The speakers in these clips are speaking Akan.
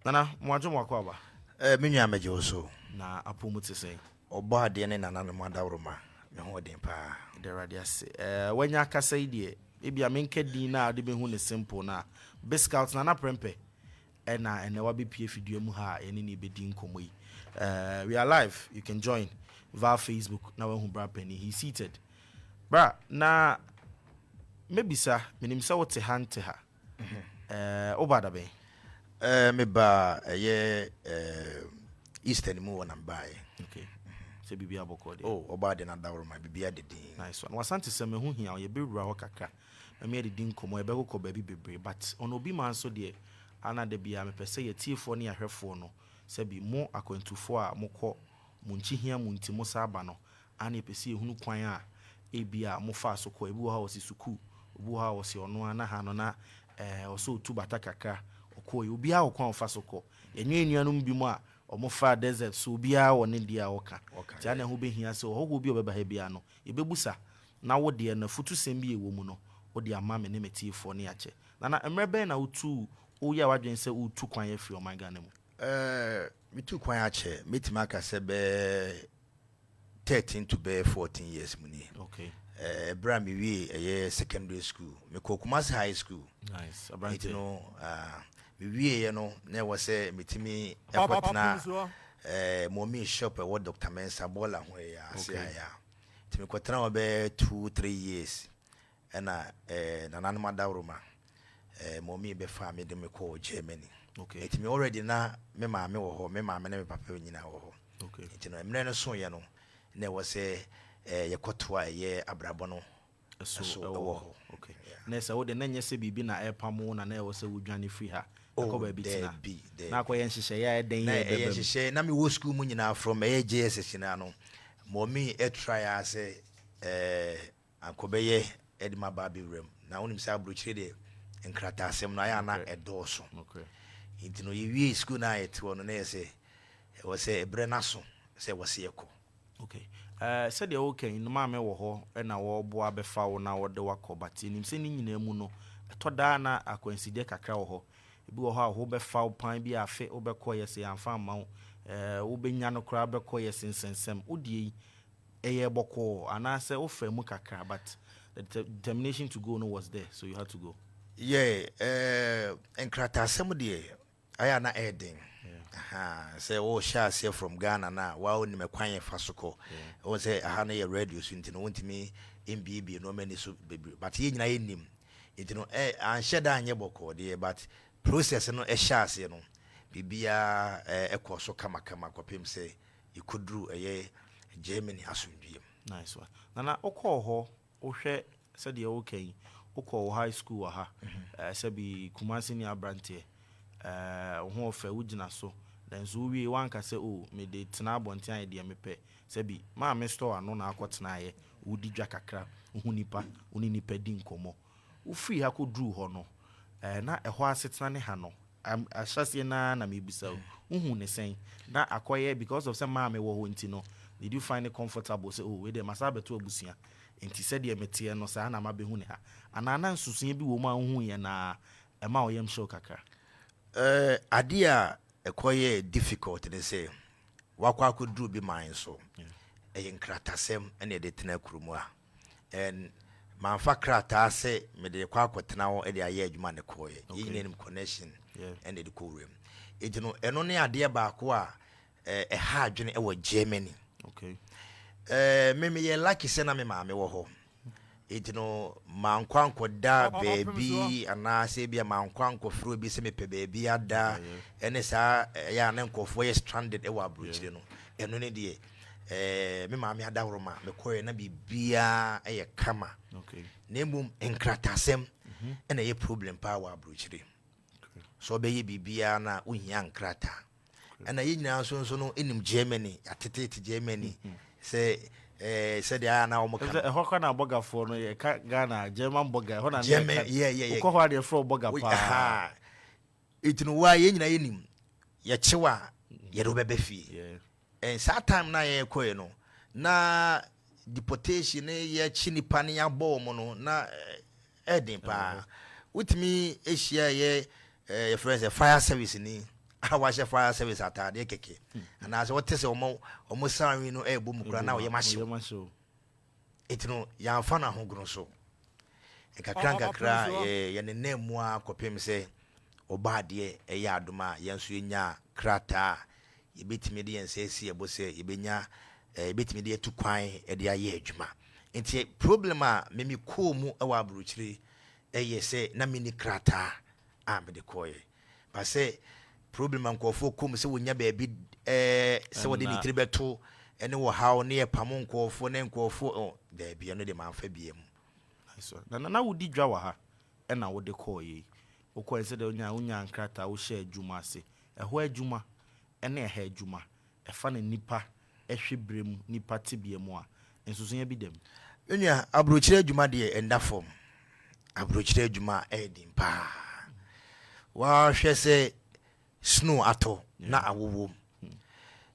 Nana, moadwo mo akɔ aba. Me nua, megye wo so. Na apɔ mu te sɛn? Ɔbɔ adeɛ ne nananom adaworoma, me ho ɔden paa. Da Awurade ase. Wanya akasa yi deɛ, ebia menka din no a wode bɛhu ne simple no a, Biscout Nana Prɛmpɛ ɛna ɛnɛ wabɛpie fidua mu ha a yɛne ne bɛdi nkɔmmɔ yi. We are live, you can join via Facebook na wahu bra pani. He seated. Bra, na mɛbisa, menim sɛ wote ha nte ha. Woba da bɛn? Meba ɛyɛ Eastern mu wɔ nam baeɛ. Okay. Sɛ biribi abɔkɔ deɛ. Oh, ɔbɔ adeɛ no adaworoma, biribi adedin. Nice one. Wasante sɛ meho hia wo, yɛbɛwura hɔ kakra na me adedi nkɔmmɔ, yɛbɛkokɔ baabi bebree, but ɔno obi ma nso deɛ ana da biara mepɛ sɛ yɛtiefoɔ ne yɛahwɛfoɔ no, sɛbi mo akwantufoɔ a mokɔ mo nkyihia mu nti mo sa aba no, ana yɛpɛ sɛ yɛhunu kwan a ebi a mofaa so kɔ. Ebi wɔ hɔ a wɔsi sukuu, obi wɔ hɔ a wɔsi ɔno a na ha no na ɔsɛ otu bata kakra ɔkɔɔ yi. Obiara wɔ kwan a ɔfa so kɔ. Yɛnyɛ nnuanom bi mu a ɔmo fa desert so, obiara wɔ ne deɛ a ɔka. Ɔka. Nti ana ɛho bɛhia sɛ ɔhɔhoɔ bi a ɔbɛba ha biara no, yɛbɛbusa na wo deɛ no afutusɛm bi a ɛwɔ mu no, wode ama me ne me tiefoɔ ne akyɛ. Nana, mmerɛ bɛn na wotu woyɛ w'adwene sɛ wotu kwan afiri ɔman Ghana mu? Metu kwan akyɛ, mɛtumi aka sɛ bɛɛ 13 to bɛɛ 14 years mu nie. Ɛberɛ a mewie ɛyɛ secondary school, mekɔ Kumasi High School. Nice. Nti Aberante. no mewieɛ no, na ɛwɔ sɛ metumi ɛkɔtena mɔmi shop ɛwɔ Dr Mensa bɔɔla ho ɛyɛ ase. Ha yɛ a nti mekɔtena hɔ bɛɛ 2, 3 years, ɛna nananom adaworoma, mɔmi bɛfa me de me kɔɔ Germany. Nti me already na me maame wɔ hɔ, me maame ne me papa nyinaa wɔ hɔ. Nti no mmerɛ no soeɛ no, na ɛwɔ sɛ yɛkɔtoa ɛyɛ abrabɔ no ɛso ɛso ɛwɔ ɛwɔ hɔ. hɔ. Na sɛ wode na nyɛ sɛ biribi na ɛpam wo na ɛwɔ sɛ wodwane firi ha ɛkɔ baabi tena? Daabi, daabi. Na akɔyɛ nhyehyɛeɛ a ɛdɛn Na yɛ ɛyɛ ɛbɛba mu? nhyehyɛ na mewɔ school mu nyinaa, from ɛyɛ JSS nyinaa no, mɔmi ɛtry a sɛ ankɔbɛyɛ ɛde ma ba abɛwura mu. Na wonim sɛ aburokyire deɛ, nkrataasɛm no ayɛ ana ɛdɔɔso. Nti no yɛwie school no a yɛte hɔ no, na yɛ sɛ ɛwɔ sɛ ɛberɛ no aso sɛ ɛwɔ sɛ yɛkɔ. Okay, sɛdeɛ woka yi no, maame wɔ hɔ ɛna wɔboa bɛfa wo na wɔde wakɔ, but yɛnim sɛ ne nyinaa mu no, ɛtɔ daa na akwansideɛ kakra wɔ hɔ. Ebi wɔ hɔ a wobɛfa wo pan bi afe wobɛkɔ yɛ sɛ yɛamfa amma wo, wobɛnya no koraa bɛkɔ yɛ sensɛnsɛm. Wodie yi ɛyɛ bɔkɔɔ anaasɛ wofa mu kakra, but the determination to go no was there, so you had to go? Yɛ nkrataasɛm deɛ, ayɛ a na ɛyɛ den. Aha, sɛ wɔhyɛ aseɛ from Ghana no a, waa wonim ɛkwan yɛ fa so kɔ. Ɛwɔ sɛ aha no yɛ radio so, nti no wontumi mbiebie nneɔma ani so bebree, but yɛn nyinaa yɛnim. Nti no anhyɛ da anyɛ bɔkɔɔ deɛ, but process no ɛhyɛ aseɛ no, biribiaa ɛkɔ so kamakama kɔpem sɛ yɛkɔduru ɛyɛ Germany asomdwie mu. Nice one. Nana, wokɔɔ hɔ, wohwɛ sɛdeɛ woka yi, wokɔɔ wo high school wɔ ha, sɛbi Kumase ne aberanteɛ, wo ho ɔfɛ, wogyina so, nanso wowie woanka sɛ o mede tena abɔnten ayɛ deɛ mepɛ. Sɛbi maame store ano na akɔtenaeɛ, wodi dwa kakra, wohu nipa, wo ne nipa di nkɔmmɔ. Wofiri ha kɔduruu hɔ no, na ɛhɔ asetena ne ha no ahyɛseɛ naa na mebisa wo, wohu ne sɛn na akɔyɛ? Because of sɛ maame wɔ hɔ nti no, did you find it comfortable sɛ, oh, wei deɛ masa abɛto abusua nti sɛdeɛ meteɛ no saa na mabɛhu ne ha, anaa na nsusuɛ bi wɔ mu a wohu yɛ na ɛma wo yam hyew kakra? Adeɛ a ɛkɔyɛ difficult ne sɛ wakɔ akɔduru bi man so, ɛyɛ nkratasɛm ɛna yɛde tena kurom a, and mamfa krataa sɛ mede kɔ akɔtena hɔ de ayɛ adwuma ne kɔɔyɛ. Yɛn nyinaa nim connection ɛna yɛde kɔ wuram. Nti no ɛno ne adeɛ baako a ɛha adwene ɛwɔ Germany. Me meyɛ lucky sɛ na me maame wɔ hɔ, nti no mankɔ ankɔda baabi anaasɛ bia mankɔ ankɔfrɛ obi sɛ mepɛ baabi ada. Ɛne saa ɛyɛ a na nkɔfoɔ yɛ stranded ɛwɔ aburokyire no, ɛno ne deɛ me maame adaworoma mekɔɛ na biribiaa ɛyɛ kama. Na mmom nkratasɛm ɛna ɛyɛ problem paa wɔ aburokyire sɛ ɔbɛyɛ biribiaa na wohia nkrataa. Ɛna yɛn nyinaa nso no ɛnim Germany, yɛatetete Germany sɛ sɛdeɛ ayɛ na wɔn ka. Ɛhɔ kɔ na bɔgafoɔ no yɛka Ghana German bɔga ɛhɔ na German, yeah. Wokɔ hɔ a deɛ frɛ bɔga paa. Nti no waa yɛn nyinaa yɛnim yɛkyew a yɛde wobɛbɛ fie. Ɛn saa time na yɛkɔɛ no, na deportation ne yɛkyi nipa ne yɛabɔ wɔn no na ɛden paa. Wotumi ahyia yɛ yɛfrɛ sɛ fire service ni a a wahyɛ fire service ataadeɛ kɛkɛ anaasɛ wɔte sɛ ɔmo siren no ɛɛbɔ mu koraa na ɔyɛ mahyew. Ɔyɛ mahyew. Nti no yɛamfa no ahogono so nkakra nkakra. Yɛnenam mu a kɔpem sɛ ɔba adeɛ ɛyɛ adom a yɛn nso yɛnya krataa a yɛbɛtumi de yɛn nsa asi ɛbo sɛ yɛbɛnya yɛbɛtumi de atu kwan de ayɛ adwuma. Nti problem a memi kɔɔ mu ɛwɔ aburokyire ɛyɛ sɛ na menni krataa a mede kɔɔyɛ ba sɛ problem a nkurɔfoɔ kɔ mu sɛ wɔnya baabi sɛ wɔde ne Ɛnna- tiri bɛto ɛne wɔ haw ne yɛpamo nkurɔfoɔ ne nkurɔfoɔ ɔ daabi, ɛno de mamfa bia mu. Nice one. Na wodi dwa wɔ ha ɛna wode kɔɔ yi, wokɔɛ sɛ deɛ wonya nkrataa, wohyɛ adwuma ase. Ɛhɔ adwuma ɛne ɛha adwuma ɛfa ne nipa ɛhwɛ berɛ mu, nipa tebea mu a nsusunya bi dam? Menua, aburokyerɛ adwuma deɛ ɛnda fam. Aburokyerɛ adwuma ɛyɛ den paa. Wahwɛ sɛ snow atɔ na awowom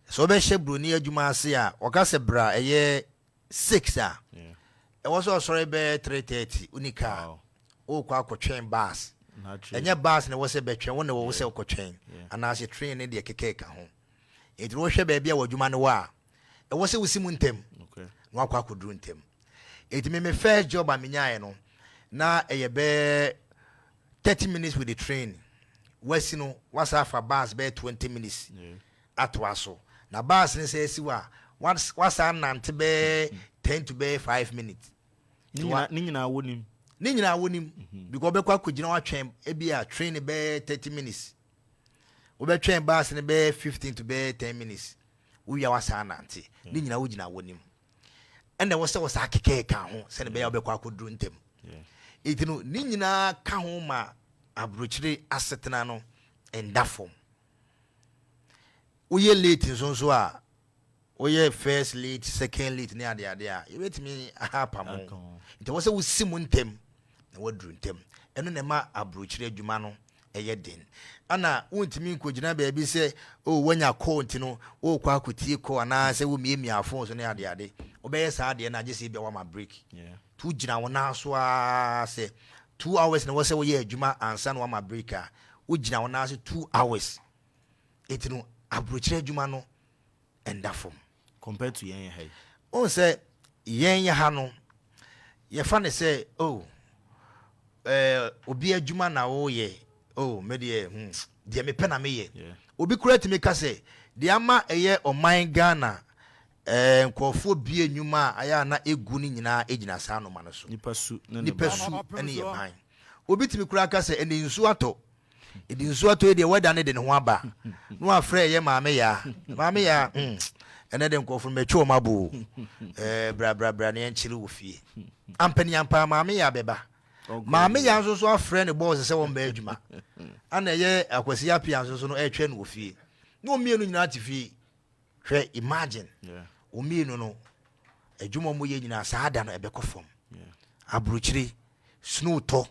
sɛ wobɛhyɛ buroni adwuma ase a, ɔka sɛ bra ɛyɛ 6 a, ɛwɔ sɛ ɔsɔre bɛyɛ 3:30. Woni kaa, wokɔ akɔtwɛn bus. Na train. Ɛnyɛ bus na ɛwɔ sɛ bɛtwɛn wo, na ɛwɔ sɛ wokɔtwɛn anaasɛ train ne deɛ kɛkɛ ka ho. Nti wohwɛ baabi a w'adwuma no wɔ a, ɛwɔ sɛ wosi mu ntɛm na wakɔ akɔduru ntɛm. Ɛnti me first job a menyaeɛ no na ɛyɛ bɛɛ 30 minutes with the train. Wasi no, wasa afa bus bɛyɛ 20 minutes atoa so, na bus no sɛ asi hɔ a, wasa nante bɛyɛ 10 to bɛyɛ 5 minutes. Ne nyinaa wɔ nim. Ne nyinaa wɔ nim because wobɛkɔ akɔgyina, watwɛn ebi a train bɛyɛ 30 minutes, wobɛtwɛn bus no bɛyɛ 15 to bɛyɛ 10 minutes, wowia wasa nante. Ne nyinaa wogyina wɔ nim, ɛna ɛwɔ sɛ wɔ saa kekɛɛ ka ho sɛne bɛyɛ a wobɛkɔ akɔduru ntɛm. Ɛnti no ne nyinaa ka ho ma aburokyire asetena no ɛnda fam. Woyɛ late nso a, woyɛ first late, second late ne adeade a, yɛbɛtumi aha apam Aka ho. Nti ɛwɔ sɛ wosi mu ntɛm na woaduru ntɛm. Ɛno na ɛma aburokyire adwuma no ɛyɛ den. Ana wontumi nkɔgyina baabi sɛ o woanya call nti no wokɔ akɔtie call anaasɛ womiamia phone so ne adeade. Wobɛyɛ saa adeɛ no agye sɛ ebia woama break. To gyina wo nan so aa sɛ 2 hours na wɔ sɛ woyɛ adwuma ansa na wama break a, wogyina wo nan so 2 hours. Ɛnti no aburokyire adwuma no ɛnda fam. Compared to yɛn yɛ ha yi. Wohu sɛ yɛn yɛ ha no, yɛfa ne sɛ oh, obi adwuma na woyɛ. Oh, me deɛ, deɛ mepɛ na meyɛ. Obi kura tumi ka sɛ deɛ ama ɛyɛ ɔman Ghana nkurɔfoɔ bie nnwuma a ayɛ a na egu no nyinaa gyina saa noma no so. Nipa su ne ne nipa ba. Su ne yɛ ban. Obi tumi kura ka sɛ ɛne nsuo atɔ, ɛde nsuo atɔ yi deɛ wɛda ne de ne ho aba na wafrɛ ɛyɛ maame yaa, maame yaa, ɛnɛ de nkurɔfoɔ no mɛtwe wɔn abo bra bra bra ne yɛnkyere wɔ fie. Ampaniampa maame yaa bɛba. Ɔnkɔ maame yie. Yaa nso so afrɛ ne boss sɛ wɔn bɛ adwuma, ana ɛyɛ Akwasi Apia nso so no ɛretwɛn no wɔ fie, na wɔn mmienu nyinaa te fie. Hwɛ, imagine, wɔn mmienu no adwuma a wɔyɛ nyinaa saa da no ɛbɛkɔ fam. Aburokyire snow tɔ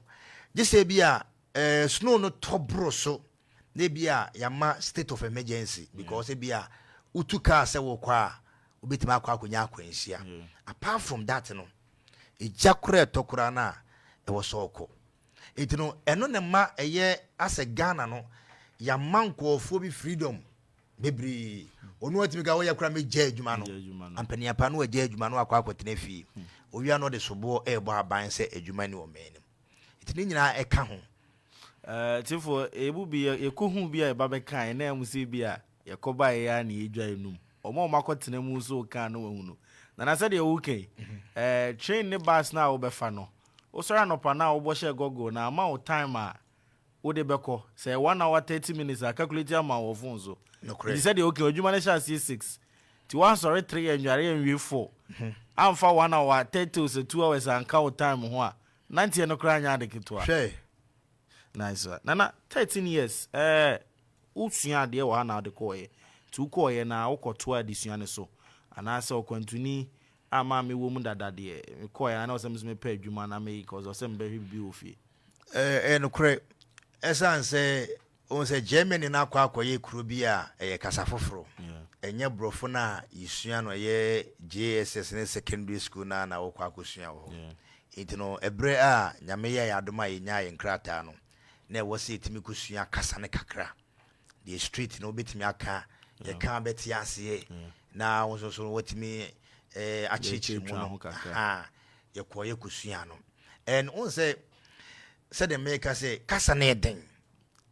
gye sɛ bi a snow no tɔ boro so na ebi a yɛama state of emergency because ebi a wotu car sɛ wokɔ a, wobɛtumi akɔ akɔnya akwanhyia. Apart from that no, egya koraa ɛtɔ koraa no a ɛwɔ sɛ ɔkɔ. Nti no ɛno na ma ɛyɛ asɛ Ghana no yɛama nkurɔfoɔ bi freedom bebree. Ɔno atumi ka wɔyɛ koraa mɛgya adwuma no. Gya adwuma no. Ampaniapa no wagya adwuma no akɔ akɔtena fie. Owia no ɔde soboɔ ɛrebɔ aban sɛ adwuma ni wɔ man no mu. Nti ne nyinaa ɛka ho. Tifo ebu bi yɛkɔhu bi a yɛba bɛka ɛna mu sɛ bi a yɛkɔba yɛ a na yɛdwa enum ɔmo a ɔmo akɔtena mu nso ka no wahu no nana sɛdeɛ woka yi, train ne bus na a wobɛfa no, wosɔre anɔpa na a wobɔhyɛ Google na ama wo time a wode bɛkɔ sɛ 1 hour 30 minutes a, calculate ama wɔ phone so. Nokorɛ. Nti sɛdeɛ woka, adwuma no hyɛ aseɛ 6, nti woansɔre 3, anware anwie 4, amfa 1 hour 30 o sɛ 2 hours anka wo time ho a, nanteɛ no koraa nyɛ ade ketewa. Hwɛ. Nice one. Nana, 13 years wosua adeɛ wɔ ha na wode kɔɔyɛ, nti wokɔɔyɛ na wokɔtoa adesua no so anaasɛ ɔkwantuni a maa mewɔ mu dada deɛ mekɔɔyɛ ana ɔsɛ me so mepɛ adwuma na me cause ɔsɛ mebɛhwɛ biribi wɔ fie? Ɛyɛ nokorɛ. Ɛsiane sɛ ohun sɛ Germany no akɔ akɔyɛ kuro bi a ɛyɛ kasa foforɔ, ɛnyɛ borɔfo no a yɛsua no ɛyɛ JSS ne secondary school no a na wɔkɔ akɔsua wɔ hɔ. Nti no ɛberɛ a Nyame yɛ yɛ adom a yɛnyaa yɛn krataa no, na ɛwɔ sɛ yɛtumi kɔsua kasa no kakra. Deɛ straight no wobɛtumi aka, yɛka bɛte aseɛ, na wo nso so watumi akyerɛkyerɛ mu Yɛtwa no. Ho kakra. Aha, yɛkɔ yɛkɔsua no, and wohu sɛ sɛdeɛ meka sɛ kasa no yɛ den.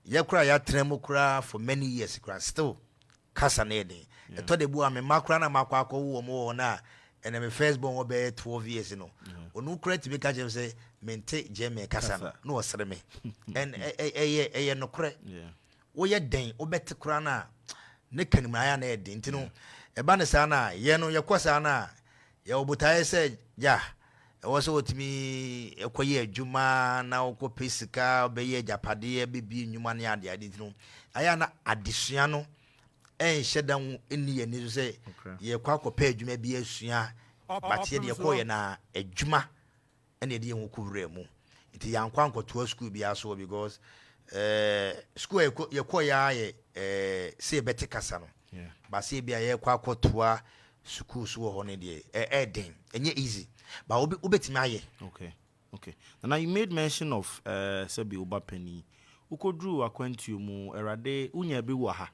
Yɛ koraa yɛatena mu koraa for many years koraa, still kasa no yɛ den. Ɛtɔ de bu a mema koraa na makɔ akɔwo wɔ mo wɔ hɔ no a, ɛnɛ me first born wɔ bɛyɛ 12 years no, ɔno koraa tumi ka kyerɛ me sɛ mente German kasa no Kasa. na ɔsere me, and ɛyɛ nokorɛ. Woyɛ den, wobɛte koraa no a ne kanim ayɛ na ɛyɛ den. Nti no ɛba ne saa no a, yɛ no yɛkɔ saa no a, yɛwɔ botaeɛ sɛ gya ɛwɔ sɛ wɔtumi ɛkɔyɛ adwuma na wokɔpɛ sika, wobɛyɛ agyapadeɛ, bɛbie nnwuma ne adeade. Nti no ayɛ a na adesua no ɛnhyɛ da ho ɛnni yɛn ani so sɛ yɛkɔ akɔpɛ adwuma bi asua, but yɛ deɛ yɛkɔɔyɛ na adwuma ɛna yɛde yɛn ho kɔwura mu. Nti yɛankɔ ankɔtoa school biara so because school a yɛkɔɔyɛ a yɛ sɛ yɛbɛte kasa no, baasa bi a yɛkɔ akɔtoa sukuu so wɔ hɔ no deɛ, ɛɛden, ɛnyɛ easy, but wobɛtumi ayɛ. Okay. Now you made mention of sɛbi woba pani wokɔduru akwantuo mu, Awurade wonya bi wɔ ha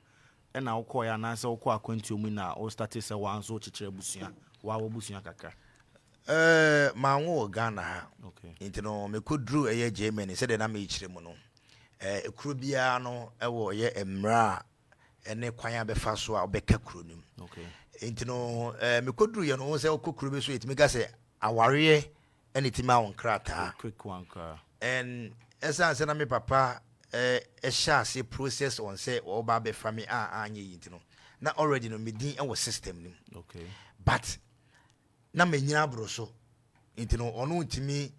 ɛna wokɔɛ, anaasɛ wokɔ akwantuo mu na wo start sɛ woa nso wokyekyere abusua, woa wabusua kakra? Manwo wɔ Ghana ha. Nti no mekɔduru ɛyɛ Germany, sɛdeɛ na mekyerɛ mu no, kuro biara no ɛwɔ ɛyɛ mmerɛ a ɛne kwan a bɛfa so a wobɛka kuro no mu. Nti no mekɔduru yɛ no, wo sɛ wokɔ kuro bi so, yɛtumi ka sɛ awareɛ ɛne tumi awo nkrataa. Quick one koraa. And ɛsiane sɛ na me papa ɛhyɛ ase process on sɛ ɔba abɛfa me a anyɛ yi, nti no na already no medin ɛwɔ system no mu. But na manyina aboro so, nti no ɔno ntumi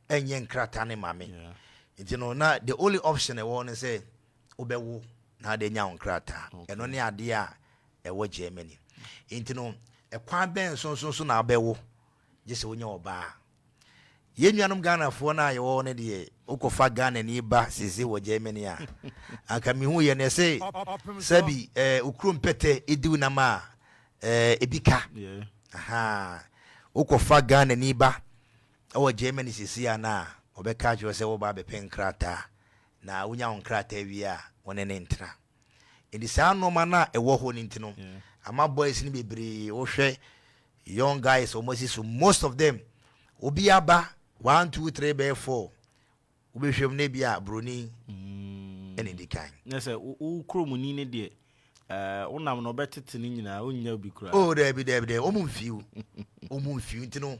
ɛnyɛ nkrataa ne ma me. Nti no na the only option ɛwɔ ne sɛ wobɛwo na ade nya wo nkrataa. Ɛno ne adeɛ a ɛwɔ Germany. Nti no ɛkwan bɛn so nso so na wobɛwo gye sɛ wonya ɔbaa? Yɛn nuanom Ghanafoɔ no a yɛwɔ hɔ no deɛ, wokɔfa Ghana ni ba sese wɔ Germany a, anka mehu yɛ no ɛsɛ sɛbi okuro mpɛtɛ ɛdi wo nam a ebi ka. Aha, wokɔfa Ghana ni ba ɛwɔ Germany sese a, na ɔbɛka akyerɛ sɛ woba abɛpɛ nkrataa, na wonya wo nkrataa wie a, wɔne ne ntena. Nti saa nneɛma no a ɛwɔ hɔ no nti no ama boys no bebree, wohwɛ young guys wɔn asi so, most of them, obi aba one, two, three, bɛyɛ four, wobɛhwɛ mu na ebi a broni ɛna edi kan. Na sɛ wo kurom ni ne deɛ, wonam na ɔbɛtete no nyinaa, wonnya bi koraa. Oh, daabi, daabi, daabi, ɔmo mfiw, ɔmo mfiw. Nti no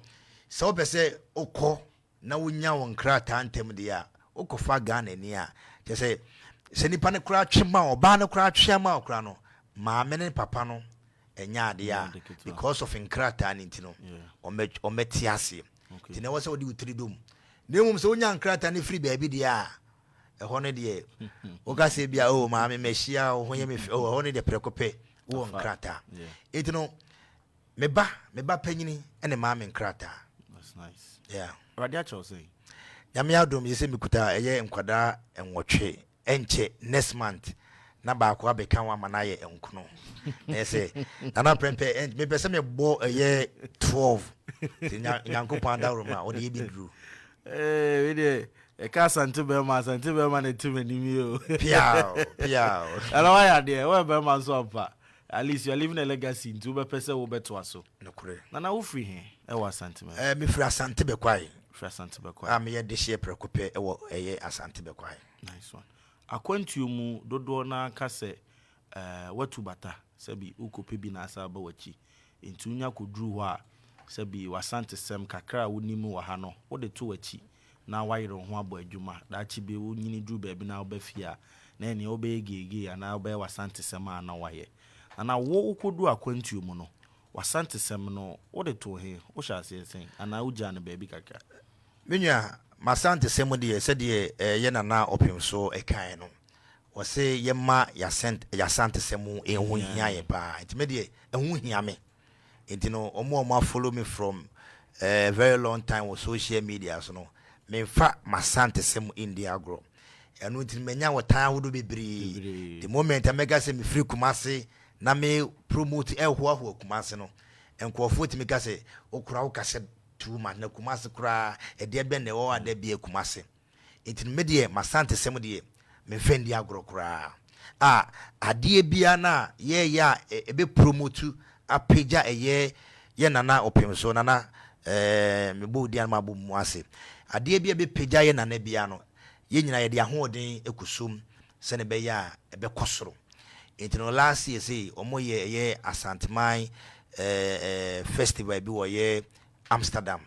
sɛ wopɛ sɛ wokɔ na wonya wo nkrataa ntɛm deɛ a, wokɔfa Ghana ni a, kyerɛ sɛ nipa no koraa twe ma wo, ɔbaa no koraa twe ama wo koraa no, maame ne papa no ɛnyɛ adeɛ a Ɛnyɛ ade ketewa. Because of nkrataa no nti no ɔmmɛte aseɛ. Nti na ɛwɔ sɛ wode wo tiri dom, na mmom sɛ wonya nkrataa no firi baabi deɛ a, ɛhɔ no deɛ woka sɛ bia, "Oh maame, mahyia wo ho yɛ me fɛ," oh, ɛhɔ no deɛ prɛko pɛ wowɔ Afa. nkrataa. Nti no me ba panyini ɛne maame nkrataa. That's nice. Yeah. Awurade akyɛw sɛn? Nyame adom yɛ sɛ mekuta ɛyɛ nkwadaa 8. Ɛnkyɛ next month na baako abɛka ho ama no ayɛ 9. Na ɛyɛ sɛ Nana Prɛmpɛ mepɛ sɛ mebɔ ɛyɛ 12, nti Nyankopɔn adaworo ma ɔde yɛ bi duru. Wei deɛ ɛka Asante bɛrima, Asante bɛrima na ɛte m'anim yi o. Piao piao. Ɛna wayɛ adeɛ, woyɛ bɛrima nso ampa. At least you are leaving a legacy, nti wobɛpɛ sɛ wobɛtoa so. Nokorɛ. Nana, wofiri he ɛwɔ Asante mɛ? Mefiri Asante Bɛkwae. Firi Asante Bɛkwae. A meyɛ dehyeɛ prɛko pɛ ɛwɔ ɛyɛ Asante Bɛkwae. Nice one. Akwantuo mu dodoɔ no aka sɛ watu bata sɛbi wokɔpɛ bi na asa aba w'akyi, nti wonya kɔduru hɔ a, sɛbi w'asantesɛm kakra a wonim wɔ ha no, wode to w'akyi na wayere wo ho abɔ adwuma. Daakye bi wonyini duru baabi na woba fie a, na ɛneɛ wobɛyɛ geegee anaa wobɛyɛ w'asantesɛm a na wayɛ. Nana, wo wokɔduru akwantuo mu no, w'asantesɛm no wode to he? Wohyɛ aseɛ sɛn anaa wogyaa no baabi kakra? Me nua, m'asantesɛm deɛ, sɛdeɛ ɛyɛ Nana Ɔpem so ɛkae no, wɔse yɛma yɛasantesɛm ɛho hia yɛ paa. Nti me deɛ ɛho hia me. Nti no ɔmo a ɔmo follow me from a very long time wɔ social media so no, memfa m'asantesɛm ndi agorɔ. Ɛno nti manya wɔtan ahodoɔ bebree. Bebree. The moment a mɛka sɛ mefiri Kumase na me promote ɛhoahoa Kumase no, nkurɔfoɔ tumi ka sɛ wokora wokasɛ too much, na Kumase koraa ɛdeɛ bɛn na ɛwɔ ada bia Kumase? Nti no me deɛ, m'asantesɛm deɛ, memfa ndi agorɔ koraa. A adeɛ biara no a yɛyɛ a ɛbɛ promote apagya ɛyɛ yɛ nana ɔpem so nana, mebɔ odi anam abɔ mu ase. Adeɛ bi a ɛbɛpagya yɛ nana biara no, yɛn nyinaa yɛde ahoɔden kɔ som sɛne ɛbɛyɛ a ɛbɛkɔ soro. Nti no, last year sei ɔmo yɛ ɛyɛ Asanteman festival bi wɔ yɛ Amsterdam.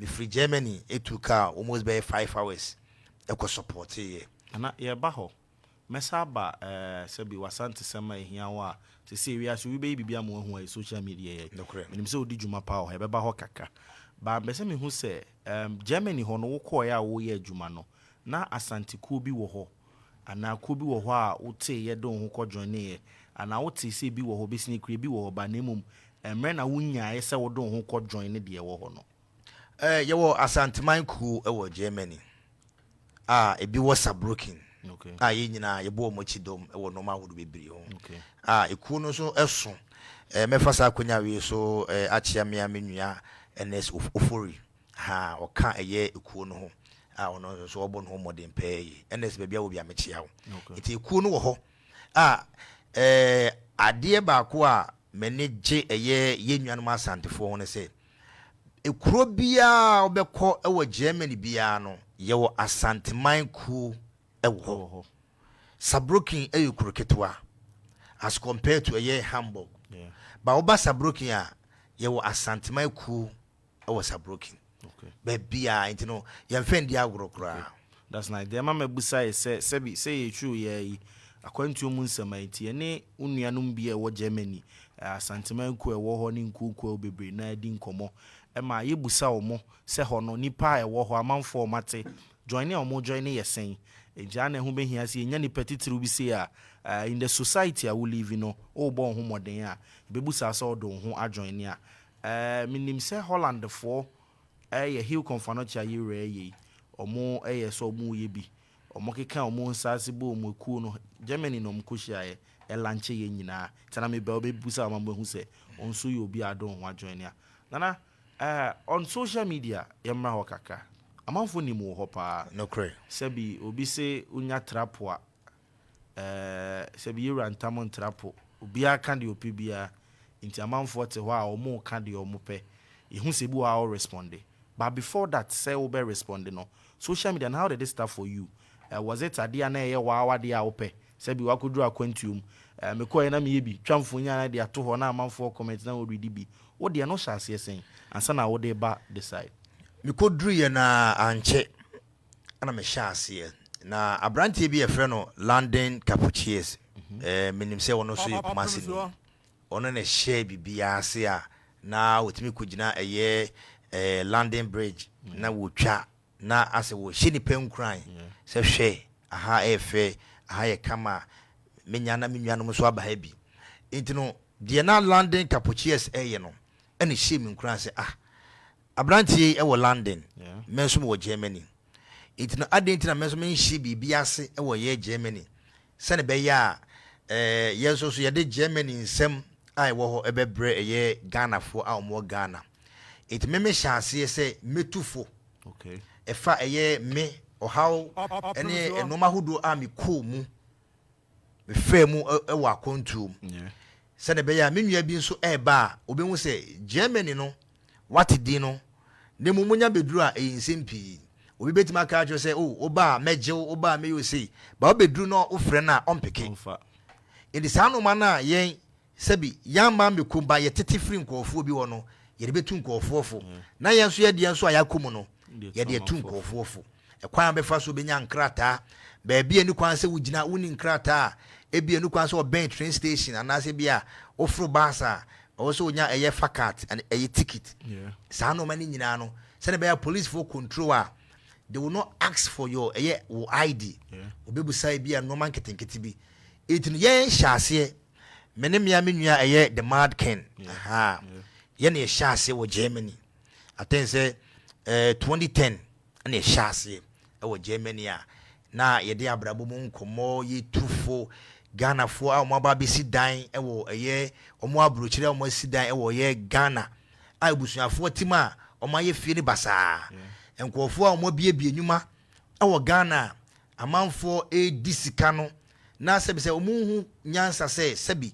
Mefiri Germany etu car almost bɛyɛ 5 hours ɛkɔ support yɛ. Nana, yɛba hɔ, mɛsa aba sɛbi Wasante sɛm a ɛhia wɔ a sɛ sɛ wiase obi bɛyɛ biribi ama wahu a social media yɛ. Menim sɛ wodi dwuma paa wɔ hɔ, yɛbɛba hɔ kakra ba. Mpɛ sɛ mehu sɛ Germany hɔ no, wokɔɔeɛ a woyɛ adwuma no, na Asantekuo bi wɔ hɔ anaa kuo bi wɔ hɔ a woteeɛ de wo ho kɔ joineeɛ, anaa wotee sɛ bi wɔ hɔ bɛsi ne kura bi wɔ hɔ ba, na mmom mmerɛ na wonyaeɛ sɛ wode wo ho kɔ join ne deɛ ɛwɔ hɔ no? Yɛwɔ Asanteman kuo wɔ Germany a ebi wɔ Saarbrücken a yɛn nyinaa yɛbɔ wɔn akyi dɔm wɔ nneɛma ahodoɔ bebree ho a ekuo no nso so. Mɛfa saa akonnwa wei so akyea mmea me nua Ernest Ofori ha, ɔka ɛyɛ ekuo no ho a ɔno nso ɔbɔ ne ho mmɔden pɛɛ yi. Ernest, baabi a wɔ bi a, mekyea wo. Nti ekuo no wɔ hɔ a adeɛ baako a m'ani gye ɛyɛ yɛn nuanom Asantefoɔ ho no sɛ ekuro biara wobɛkɔ wɔ Germany biara no, yɛwɔ Asanteman kuo wɔ hɔ. Saarbrücken yɛ kuro ketewa as compared to ɛyɛ Hamburg ba. Woba Saarbrücken a, yɛwɔ Asanteman kuo wɔ Saarbrücken baabiara, nti no yɛmfɛ ndi agorɔ koraa. That's nice. Deɛ ma mabusa yɛ sɛ, sɛbi sɛ yɛtwiw yɛ yi akwantuo mu nsɛm a, nti yɛne wo nuanom bi a ɛwɔ Germany, Asanteman kuo a ɛwɔ hɔ ne nkuokuo bebree na adi nkɔmmɔ ɛma yɛbusa wɔ mo sɛ hɔ no, nipa a ɛwɔ hɔ, amanfoɔ a ɔmate join a ɔmo join yɛ sɛn. Nti ana ɛho bɛhia sɛ yɛnya nipa titiriw bi sei a in the society a wo live no, wobɔ wo ho mmɔden a yɛbɛbusa sɛ ɔde wo ho ajoin a menim sɛ Hollandfoɔ ɛyɛ Heal Komfo Anokye a yɛwura yɛ yi, ɔmo ɛyɛ sɛ ɔmo yɛ bi, ɔmo keka ɔmo nsa ase bɔ ɔmo ekuo no Germany na ɔmo kɔhyiaeɛ ɛlaunche yɛ nyinaa. Nti na mebɛ ɔbɛbusa ɔmo ahu sɛ ɔnso yɛ obi a ade ho ajoin a. Nana, on social media, yɛmmra hɔ kakra. Amanfoɔ nim wɔ hɔ paa. Sɛbi obi se wonya trapo a sɛbi yɛwura ntam ntrapo, obiara ka deɛ ɔpɛ biara. Nti amanfoɔ te hɔ a, ɔmo ka deɛ ɔmo pɛ. Yɛhu sɛ bi wɔ a respond, but before that sɛ wobɛ respond no, social media, how did it start for you? Was it adeɛ a na ɛyɛ waa wadeɛ a wopɛ sɛbi wakɔduru akwantuom, mekɔɛ na meyɛ bi twa mfonyin a de ato hɔ na amanfoɔ comment na wɔredi bi, wo deɛ no hyɛ aseɛ sɛn ansa na wode ba the side? Mekɔduruyɛ na ankyɛ ana mehyɛ aseɛ na aberanteɛ bi yɛfrɛ no London Capuchies. Menim sɛ ɔno nso yɛ Kumase ni. Ɔno na ɛhyɛ biribiara ase a na wɔtumi kɔgyina ɛyɛ London Bridge na wɔtwa na asɛ wɔhyɛ nipa nkuran sɛ hwɛ aha, ɛyɛ fɛ, aha yɛ kama, menya na me nuanom nso aba ha bi. Nti no deɛ na London Capuchies ɛyɛ no ɛna ɛhyɛ me nkuran sɛ, ah, aberanteɛ yi ɛwɔ London, me nso mewɔ Germany, nti no adeɛ nti na me nso menhyɛ biribi ase ɛwɔ yɛ Germany sɛne ɛbɛyɛ a yɛn nso so yɛde Germany nsɛm a ɛwɔ hɔ ɛbɛbrɛ ɛyɛ Ghanafoɔ a wɔwɔ Ghana. Nti me mehyɛ aseɛ sɛ mɛtu fo ɛfa ɛyɛ me ɔhaw ɛne nneɛma ahodoɔ a mekɔɔ mu, mefɛɛ mu ɛwɔ akɔntuo mu sɛne ɛbɛyɛ a me nua bi nso ɛreba a, obɛhu sɛ Germany no wate din no na mmom monya bɛduru a, ɛyɛ nsɛm pii. Obi bɛtumi aka akyerɛ sɛ, o woba a mɛgye wo, woba a mɛyɛ osei ba, wobɛduru na wofrɛ no a, ɔmpeke. Nti saa nnoɔma no a yɛn sɛbi yɛama mmɛkom ba, yɛtete firi nkɔɔfoɔ bi hɔ no, yɛde bɛtu nkɔɔfoɔ fo na yɛn nso yɛdeɛ nso a yɛakɔ mu no, yɛde atu nkɔɔfoɔ fo. Ɛkwan a bɛfa so bɛnya nkrataa, baabi a ɛni kwan sɛ wogyina wonni nkrataa a, ebi ɛni kwan sɛ ɔbɛn train station anaasɛ bi a woforo bus a, ɔwɔ sɛ wonya ɛyɛ fakat, ɛyɛ ticket. Saa nneɛma no nyinaa no, sɛdeɛ ɛbɛyɛ policefoɔ control a, they will not ask for your ɛyɛ wo ID. Obebusa bi a nneɛma nketenkete bi. Eti no yɛn hyɛ aseɛ, me ne mmea me nua ɛyɛ the Mad Ken, yɛn na yɛhyɛ aseɛ wɔ Germany. I think sɛ 2010 ɛna yɛhyɛ aseɛ ɛwɔ Germany a na yɛde abrabɔ mu nkɔmmɔ, yɛtu fo Ghanafoɔ a wɔn aba abɛsi dan ɛwɔ ɛyɛ wɔn aburokyire a wɔn asi dan ɛwɔ ɛyɛ Ghana a abusuafoɔ tim a wɔn ayɛ fie ne basaa, nkurɔfoɔ a wɔn abiebie nnwuma ɛwɔ Ghana a amanfoɔ ɛredi sika no. Na sɛbi sɛ ɔmo hu nyansa sɛ sɛbi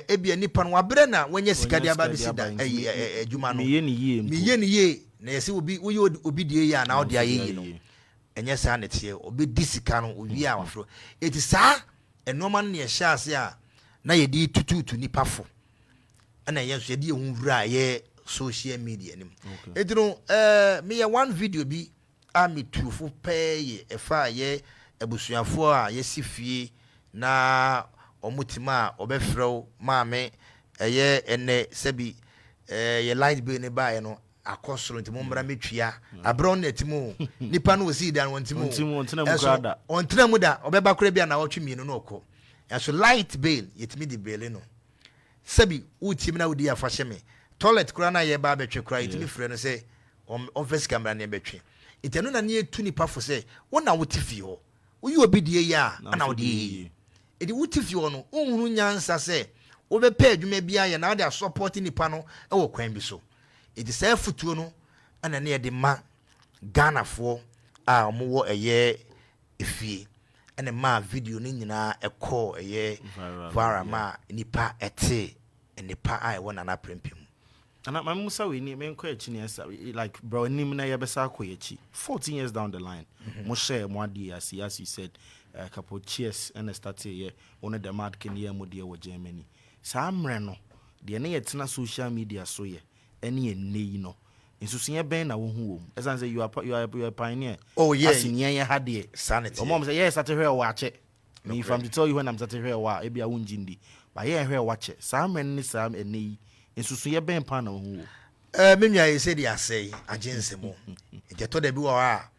ebia nipa no wabrɛ na wanya sika de aba bɛsi da ɛyi adwuma no. Meyɛ ne yie mpo. Meyɛ ne yie na yɛsɛ obi woyɛ obi deɛ yie a na ɔde ayɛ yie no, ɛnyɛ saa na ɛteɛ. Ɔbɛdi sika no owie a, waforo. Eti saa nneɛma no na yɛhyɛ ase a na yɛde tututu nipa fo, ɛna yɛn nso yɛde yɛn ho wura a ɛyɛ social media nim. Eti no meyɛ one video bi a metuofo pɛɛ yɛ ɛfa a yɛ abusuafoɔ a yɛsi fie na ɔmo tim a ɔbɛfrɛ wo, "Maame, ɛyɛ ɛnɛ sɛbi yɛ light bill ne baeɛ no akɔ soro, nti mo mmra mɛtua." Aberɛ ɔno na ɛtim o, nipa no wɔsii da no wɔntim o. Ɔntim, ɔntena mu Ɛso, koraa da. Ɔntena mu da. Ɔbɛba koraa bi a na wɔtwe 2 na ɔkɔ. Ɛso light bill yɛtumi de bill no sɛbi wotim na wodi afa hyɛ me toilet koraa na yɛba abɛtwe koraa, yɛtumi frɛ no sɛ ɔmfa sika mmra ne yɛbɛtwe. Nti ɛno na ne yɛtu nipa fo sɛ wo na wote fie hɔ, woyɛ obi deɛ yi a Na ana nso wode deɛ yɛ yie. Ɛdi wote fie hɔ no, wohunu nyansa sɛ wobɛpɛ adwuma bi ayɛ na wode asupport nipa no wɔ kwan bi so. Ɛti saa afotuo no ɛna ne yɛde ma Ghanafoɔ a ɔmowɔ ɛyɛ efie, ɛna maa video no nyinaa ɛkɔɔ ɛyɛ viral, viral ma nipa ɛte nipa a ɛwɔ Nana Prempeh mu. Ana maame musa wei ni, menkɔ akyi ne ɛsa like bra anim na yɛbɛsa akɔ yɛkyi 14 years down the line. Mo hyɛ mo adeɛ ase, as you said, couple cheers ɛna start yɛ wo ne the Mad King yɛ mo deɛ wɔ Germany. Saa mmerɛ no deɛ ne yɛtena social media so yɛ ɛne ɛnnɛ yi no, nsusuiɛ bɛn na wohu wɔ mu? Ɛsiane sɛ you are a pioneer. Oh, yeah. Ase nea yɛ ha deɛ Saa ne teɛ. ɔmo sɛ yɛyɛ sate hwɛ wɔ akyɛ me. If I'm to tell you when I'm sate hwɛ wɔ a, ebi a wongye ndi ba yɛn hwɛ wɔ akyɛ. Saa mmerɛ no ne saa ɛnnɛ yi, nsusuiɛ bɛn paa na wohu wɔ? Me nua, yɛ sɛ de asɛe agye nsɛm, nti ɛtɔ da bi wɔ hɔ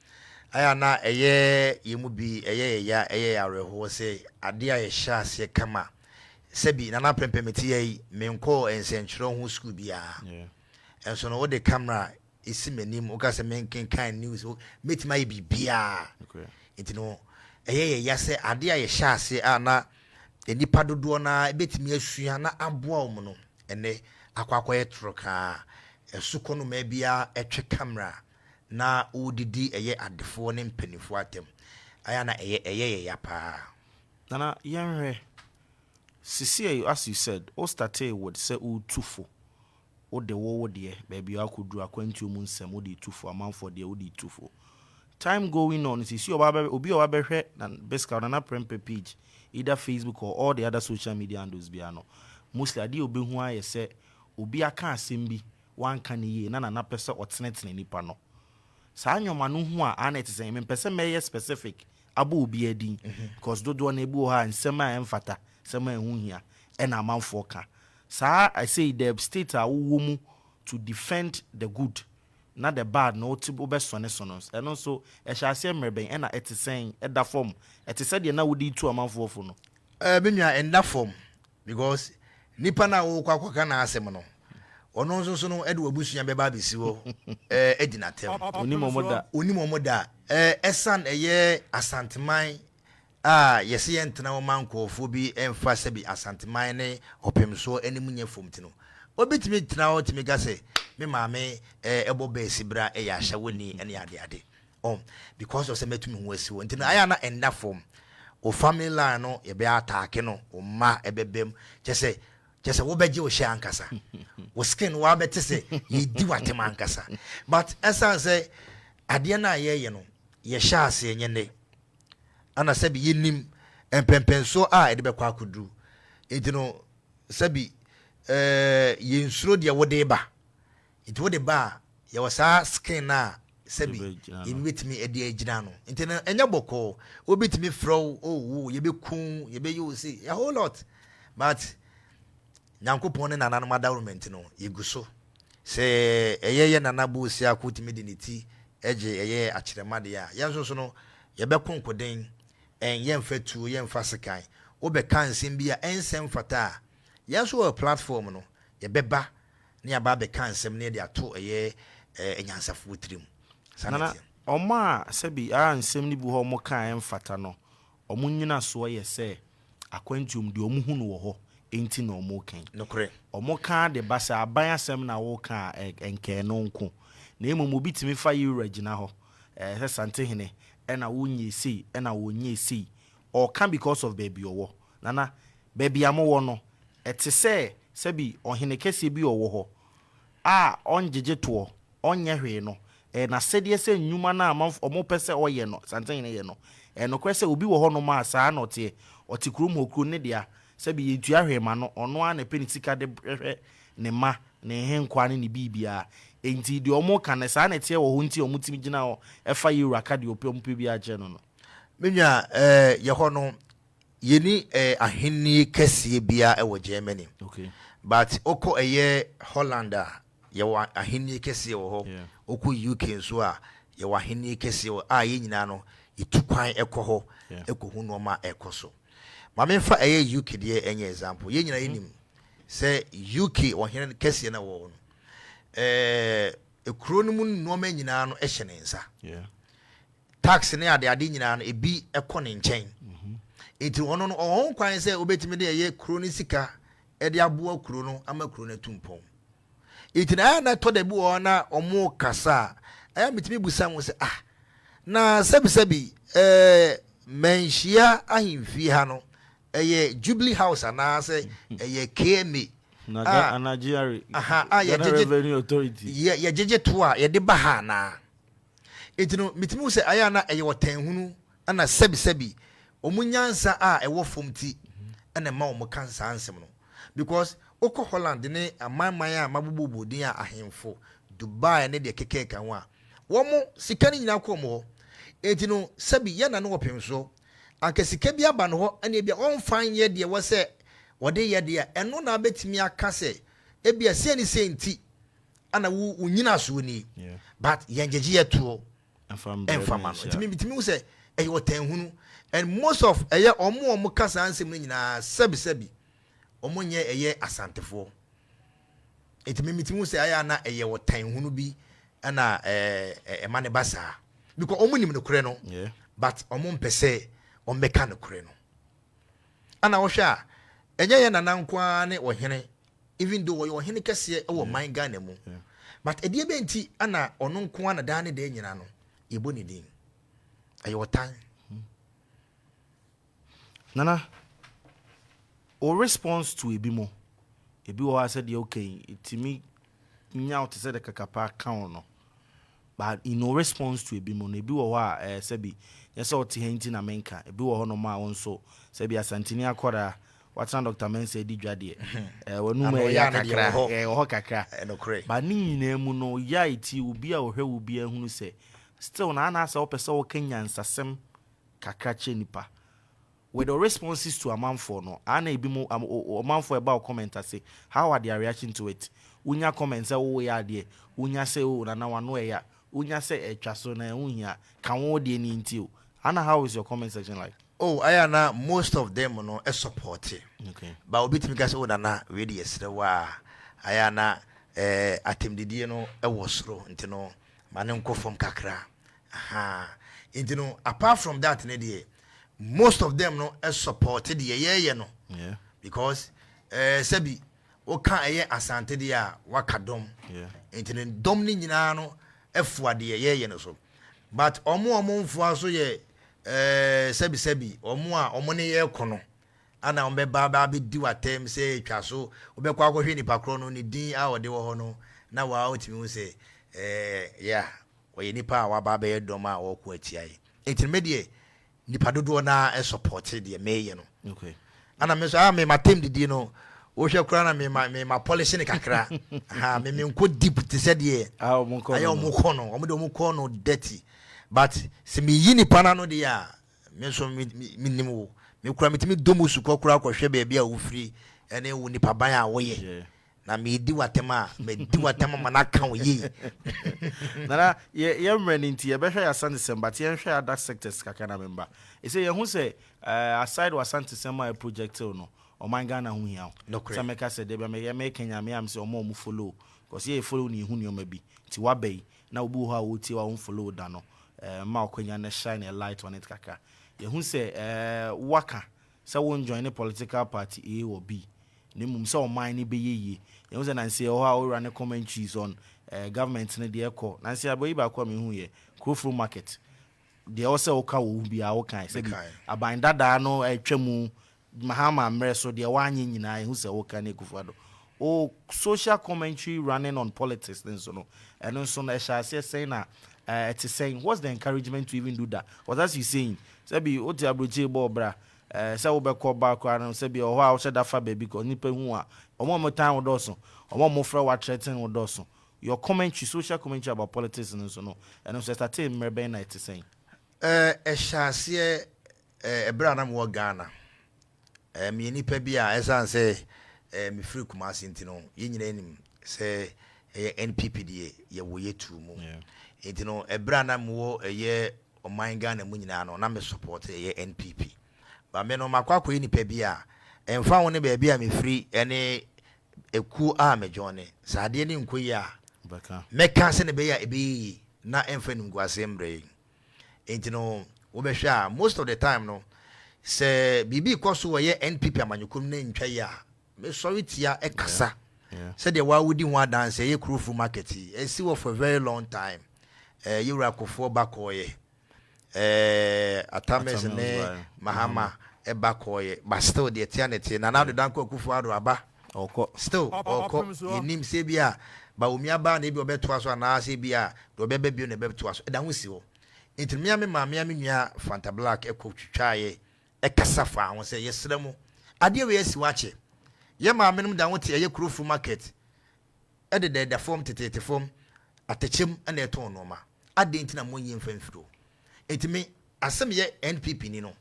a ayɛ na ɛyɛ yɛn mu bi ɛyɛ yɛ ya, ɛyɛ yɛ awerɛhoɔ sɛ adeɛ a yɛhyɛ aseɛ kama. Sɛbi Nana Prempeh mete yɛ yi, menkɔɔ nsɛntwerɛ ho school biara. Ɛnso no wode camera ɛsi m'anim, woka sɛ menkenkan news, mɛtumi ayɛ biribiaa. Nti no ɛyɛ yɛ ya sɛ adeɛ a yɛhyɛ ase a na nipa dodoɔ no bɛtumi asua na aboa wɔn no, ɛnɛ akɔyɛ toro kaa ɛso kɔ no biara ɛtwe camera na wɔredidi ɛyɛ adefoɔ ne mpanimfoɔ atɛm. Ayɛ na ɛyɛ yɛ ya paa. Nana, yɛnhwɛ sisi, as you said, wo started with sɛ wotu fo, wode wo deɛ baabi a akɔduru akwantuo mu nsɛm, wode tu fo amanfoɔ deɛ wode tu fo. Time going on, sisi ɔba bɛ obi a ɔba bɛhwɛ na basically Nana Prempeh page, either Facebook or all the other social media handles bia no, mostly adeɛ a obehu ayɛ sɛ obi aka asɛm bi wanka ne yie na Nana pɛ sɛ ɔtenetene nipa no. Saa nnwoma no ho a ana ɛte sɛ mempɛ sɛ mɛyɛ specific abɔ obi adin because dodoɔ no ebi wɔ hɔ a nsɛm a ɛmfata, nsɛm a ɛho hia ɛna amanfoɔ ka. Saa I say the state a wowɔ mu to defend the good na the bad na wote wobɛsɔne so no, ɛno nso ɛhyɛ aseɛ mmerɛ bɛn ɛna ɛte sɛn? Ɛda fam ɛte sɛ deɛ na wode tu amanfoɔ fo no? Me nua, ɛnda fam because nipa no a wokɔ akɔka n'asɛm no, ɔno nso so no ɛde wabusua bɛba abɛsi hɔ adi n'atɛm. Onim ɔmo da. Onim ɔmo da. Ɛsan ɛyɛ Asanteman a yɛsɛ yɛntena hɔ ma nkɔɔfoɔ bi ɛmfa sɛbi Asanteman ne ɔpemsoɔ anim nyɛ fam ti no, obi tumi tena hɔ tumi ka sɛ me maame ɛbɔ bɛɛsi bra ɛyɛ ahyɛwoni ɛne adeade ɔn because of sɛ mɛtumi ho asi hɔ. Nti no ayɛ a na ɛnda fam. O family line no yɛbɛyɛ attack no, o mma ɛbɛbɛm kyɛ sɛ wobɛgye wo hyɛ ankasa, wo skin wabɛte sɛ yɛdi w'atɛm ankasa. But ɛsiane sɛ adeɛ no a yɛyɛ no yɛhyɛ aseɛ nyɛ nnɛ ana sɛbi yɛnim mpɛmpɛnsoɔ a ɛde bɛkɔ akɔduru, nti no sɛbi yɛnsuro deɛ wode ba. Nti wode ba a, yɛwɔ saa skin no a sɛbi Yɛbɛgyina no. yɛbɛtumi de agyina no. Nti no ɛnyɛ bɔkɔɔ. Wobɛtumi frɛ wo, oh, wo yɛbɛku, yɛbɛyɛ wo sei, a whole lot, but Nyankopɔn ne nananom adaworoma no yɛgu so sɛ ɛyɛ yɛ Nana Boosi ako tumi de ne ti gye ɛyɛ akyerɛma deɛ a, yɛn nso so no yɛbɛko nkoden. Yɛmfa tuo, yɛmfa sekan. Wobɛka nsɛm bi a ɛnsɛm fata a, yɛn nso wɔ platform no, yɛbɛba ne yɛaba abɛka nsɛm ne yɛde ato ɛyɛ anyansafoɔ tirim. Saa na Nana ɛteɛ. Ɔmo a sɛbi a nsɛm no bi hɔ ɔmo ka a ɛmfata no, ɔmo nyina soɔ yɛ sɛ akwantuom deɛ ɔmo hu no wɔ hɔ enti na ɔmo kan. Nokorɛ. Ɔmo ka de ba sɛ aban asɛm na wɔka a ɛnkɛn no nko na mmom obi tumi fa yɛwura gyina hɔ sɛ Santehene ɛna wonyɛ sei ɛna wɔnyɛ sei. Ɔka because of baabi ɔwɔ. Nana, baabi a mowɔ no, ɛte sɛ sɛbi ɔhene kɛseɛ bi ɔwɔ hɔ a ɔngyegye toɔ, ɔnyɛ hwee no, ɛyɛ n'asɛdeɛ sɛ nnwuma no a ɔmo pɛ sɛ ɔyɛ no, Santehene yɛ no. Ɛyɛ nokorɛ sɛ obi wɔ hɔnom a saa na ɔteɛ, ɔte kurom hɔ, kuro ne dea, sɛbi yɛntua hwee ma no, ɔno ara na ɛpɛ ne sika de hwehwɛ ne ma, ne nhenkwa ne ne biribiara. Enti deɛ ɔmo ka no, saa na ɛteɛ wɔ hɔ, nti ɔmo tumi gyina hɔ ɛfa yɛwura ka deɛ ɔpɛ, ɔmo pɛ biara kyerɛ no. Me nua, yɛ hɔ no, yɛni ahenni kɛseɛ biara ɛwɔ Germany. But wokɔ ɛyɛ Holland a, yɛwɔ ahenni kɛseɛ wɔ hɔ. Wokɔ UK nso a, yɛwɔ ahenni kɛseɛ wɔ a yɛn nyinaa no yɛtu kwan ɛkɔ hɔ ɛkɔhu nneɛma a ɛkɔ so. Ma memfa ɛyɛ UK deɛ ɛnyɛ example. Yɛn nyinaa yɛnim sɛ UK ɔhene kɛseɛ no wɔ hɔ no, ekuro no mu nneɛma nyinaa no ɛhyɛ ne nsa. Tax ne adeade nyinaa no ebi ɛkɔ ne nkyɛn, nti ɔno no ɔwɔ ho kwan sɛ obetumi de ɛyɛ kuro no sika ɛde aboa kuro no ama kuro no atu mpɔn. Nti na ɛyɛ na ɛtɔ da bi wɔ hɔ na ɔmo kasa a, ɛyɛ metumi busa mo sɛ, ah, na sɛbisɛbi Manhyia ahemfie ha no ɛyɛ Jubilee House anaasɛ ɛyɛ KMA? A GRA, a Ghana Revenue Authority. Yɛgyegye to a yɛde ba ha anaa? Nti no metumi hu sɛ ayɛ a na ɛyɛ ɔtɛnhunu, ɛna sɛbisɛbi wɔn nyansa a ɛwɔ fam ti ɛna ɛma wɔn ka saa nsɛm no, because wokɔ Holland ne amanman a mabobɔbɔ din a ahemfo, Dubai ne deɛ kekɛɛka ho a, wɔn sika no nyinaa kɔ wɔn hɔ. Nti no sɛbi yɛn na no wɔpem so anka sika bi aba no hɔ, ɛna ebi a ɔmfa nyɛ deɛ wɔ sɛ wɔde yɛ deɛ, ɛno na abɛtumi aka sɛ ebi a sei ne sei nti ana wo wo nyina soɔ nie. But yɛn gyegye yɛ toɔ ɛmfa ma no. Nti mi bitumi hu sɛ ɛyɛ ɔtɛnhunu, and most of ɛyɛ ɔmo a ɔmo ka saa nsɛm no nyinaa, sɛbi sɛbi, ɔmo nyɛ ɛyɛ Asantefoɔ. Nti mi bitumi hu sɛ ɛyɛ ana ɛyɛ ɔtɛnhunu bi ɛna ɛma ne ba saa, because ɔmo nim nokorɛ no, but ɔmo mpɛ sɛ ɔmo bɛka nokorɛ no. Ana wɔhwɛ a, ɛnyɛ yɛ nana nko ara ne ɔhene, even though ɔyɛ ɔhene kɛseɛ ɛwɔ man Ghana mu, but ɛdeɛ bɛ nti ana ɔno nko ara na daa ne daa nyinaa no yɛbɔ ne din? Ɛyɛ ɔtan. Nana, o response to ebi mo, ebi wɔ hɔ a sɛ deɛ okay, ɛtumi nya wo te sɛ de kakapa ka wo no, but in no response to ebi mo no, ebi wɔ hɔ a sɛbi nyɛ sɛ ɔte ha nti na menka. Ebi wɔ hɔ nom a wo nso sɛbi Asanteni akɔdaa watena Dr Mensa adi dwa deɛ, w'anum Ano ɛyɛ ɔyɛ ano deɛ kakra wɔ hɔ. Ɛwɔ hɔ kakra. Ɛnokorɛ. But ne nyinaa mu no, yɛ a ɛti obi a ɔhwɛ wo bi ahunu sɛ still na anaasɛ wopɛ sɛ woka nyansasɛm kakra kyerɛ nipa with the responses to amanfoɔ no ana ebi mu ɔmanfoɔ ɛba wo comment ase, how are their reaction to it? Wonya comment sɛ woyɛ adeɛ, wonya sɛ o Nana wano ɛya, wonya sɛ ɛtwa so na ɛho hia ka wo deɛ ne nti o ana, how is your comment section like? Oh, ayɛ na most of them no ɛ support. Ba obi tumi ka sɛ, "O Nana, wei de yɛsrɛ wo a, ayɛ na atɛmdidie no ɛwɔ soro, nti no ma ne nkɔ fam kakra." Aha, nti no apart from that ne deɛ, most of them no ɛ support deɛ yɛyɛ no, because sɛbi woka ɛyɛ Asante deɛ a, waka dɔm. Nti no dɔm no nyinaa no ɛfoa deɛ yɛyɛ no so, but ɔmo a ɔmo mfoa so yɛ sɛbi sɛbi ɔmo a ɔmo ne yɛ kɔ no ana ɔmo bɛba ba abɛdi w'atɛm sɛ etwa so. Wobɛkɔ akɔhwɛ nipa korɔ no ne din a ɔde wɔ hɔ no na waa wotumi hu sɛ yeah, ɔyɛ nipa a waba abɛyɛ dɔm a ɔrekɔ atia yi. Nti me deɛ, nipa dodoɔ naa ɛ support deɛ meyɛ no. Ana me nso a me ma tem didi no, wohwɛ koraa na me ma polish ne kakra ha, me nkɔ deep te sɛ deɛ Ah, ɔmo nkɔ ayɛ no ɔmo no. kɔ no, ɔmo de ɔmo kɔ no dirty, but sɛ meyi nipa n'ano deɛ a, me nso me nim wo, me kura metumi dɔ mu sukɔ koraa kɔhwɛ baabi a wofiri ɛne wo nipa ban a woyɛ. Na medi w'atɛm a, medi w'atɛm ama n'aka wo yie. Nana, yɛ mmerɛ no nti yɛbɛhwɛ yɛ Asantesɛm, but yɛnhwɛ other sectors kakra na memba ɛsɛ yɛhu sɛ aside wɔ Asantesɛm a projectile no, ɔman Ghana ho hia wo. Nokorɛ. Sɛ mɛka sɛ deɛ mɛyɛ mɛka nyame am sɛ ɔma ɔmo follow, because yɛyɛ follow ne yɛhu nneɔma bi nti waba yi na obi wɔ hɔ a wɔtie wa wɔn follow da no, ma ɔkwanya no shine a light on it kakra. Yɛhu sɛ waka sɛ wɔn join ne political party A or B, na mmom sɛ ɔman no bɛyɛ yie. Yɛhu sɛ nansi ɛwɔ hɔ a ɔwura ne commentaries on government no deɛ ɛkɔ nansi abɔyi baako a mehu yɛ Kurofuro market. Deɛ ɛwɔ sɛ woka wɔ wo biara wokae, sɛbi Mekae. aban dadaa no atwa mu, Mahama mmerɛ so deɛ woanyɛ nyinaa ɛhu sɛ woka ne Akufo-Addo. O social commentary running on politics ne nso no, ɛno nso no ɛhyɛ aseɛ sɛn na ɛte sɛn? What's the encouragement to even do that? Because as you saying, sɛbi wote aburokyire bɔɔ bra, sɛ wobɛkɔ ba koraa no, sɛbi ɔhɔ a wohyɛ da fa baabi kɔ nipa hu a, ɔmo a ɔmo tan wo dɔɔso, ɔmo a ɔmo frɛ wo athreaten wo dɔɔso. Your commentary, social commentary about politics no nso no, ɛno nso ɛstart mmerɛ bɛn na ɛte sɛn? Ɛhyɛ aseɛ ɛberɛ a na mewɔ Ghana. Meyɛ nipa bi a ɛsiane sɛ mefiri Kumase nti no, yɛn nyinaa nim sɛ ɛyɛ NPP deɛ yɛwɔ yɛ tuu mu. Nti no ɛberɛ a na mewɔ ɛyɛ ɔman Ghana mu nyinaa no, na me support ɛyɛ NPP. Ba me no makɔ akɔyɛ nipa bi a ɛmfa ho ne baabi a mefiri ɛne ekuo a mejoin, sɛ adeɛ ne nkɔ yi a, bɛka. Mɛka sɛ ne bɛyɛ a ɛbɛyɛ yie na ɛmfa nimguaseɛ mmerɛ yi. Nti no wobɛhwɛ a, most of the time no, sɛ biribi kɔ so wɔyɛ NPP amanyɔkuom no ntwa yi a, mesɔre tia ɛkasa. Sɛdeɛ wawodi ho adanse, ɛyɛ Kurofo Market yi ɛsi wɔ for a very long time. Yɛwura Kofoɔ ba kɔɔyɛ, Atta Mills Atta Mills ne baeɛ. Mahama ɛba kɔɔyɛ, but still deɛ tia ne tie. Nana Addo Dankwa Akufo Addo aba, ɔkɔ. Still ɔkɔ. Ɔpem so. Yɛnim sɛ bi a Bawumia ba na ebi ɔbɛtoa so anaasɛ bi a deɛ ɔbɛba bio na ɛbɛtoa so, ɛda ho si hɔ. Nti mmea me maame me nua Fanta Black ɛkɔ twitwaeɛ ɛkasa fa ho sɛ yɛsrɛ mu, adeɛ wei asi hɔ akyɛ, yɛ maame nom da ho te ɛyɛ Kurofo Market, ɛde dɛɛda fam tetete fam atɛkyɛm ɛna ɛtɔn nneɛma. Adeɛ nti na mo nyɛ mfa mfiri hɔ? Nti me asɛm yɛ NPP ni no,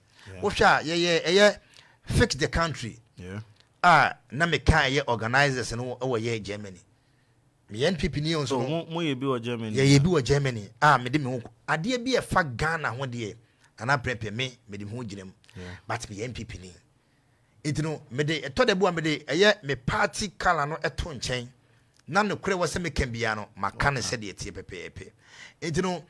wohwɛ a yɛyɛ ɛyɛ Fix the Country a na meka ɛyɛ organisers no ɛwɔ yɛ Germany. Meyɛ NPP ni nso So no. mo yɛ bi wɔ Germany? Yɛyɛ bi wɔ Germany a mede me ho adeɛ bi a ɛfa Ghana ho deɛ nana prɛmpɛ me mede me ho gyina mu, but meyɛ NPP ni. Nti no mede ɛtɔ da bi a mede ɛyɛ me party colour no ɛto nkyɛn na nokorɛ wɔ sɛ meka bia no, maka no sɛdeɛ teɛ pɛpɛɛpɛ. Nti no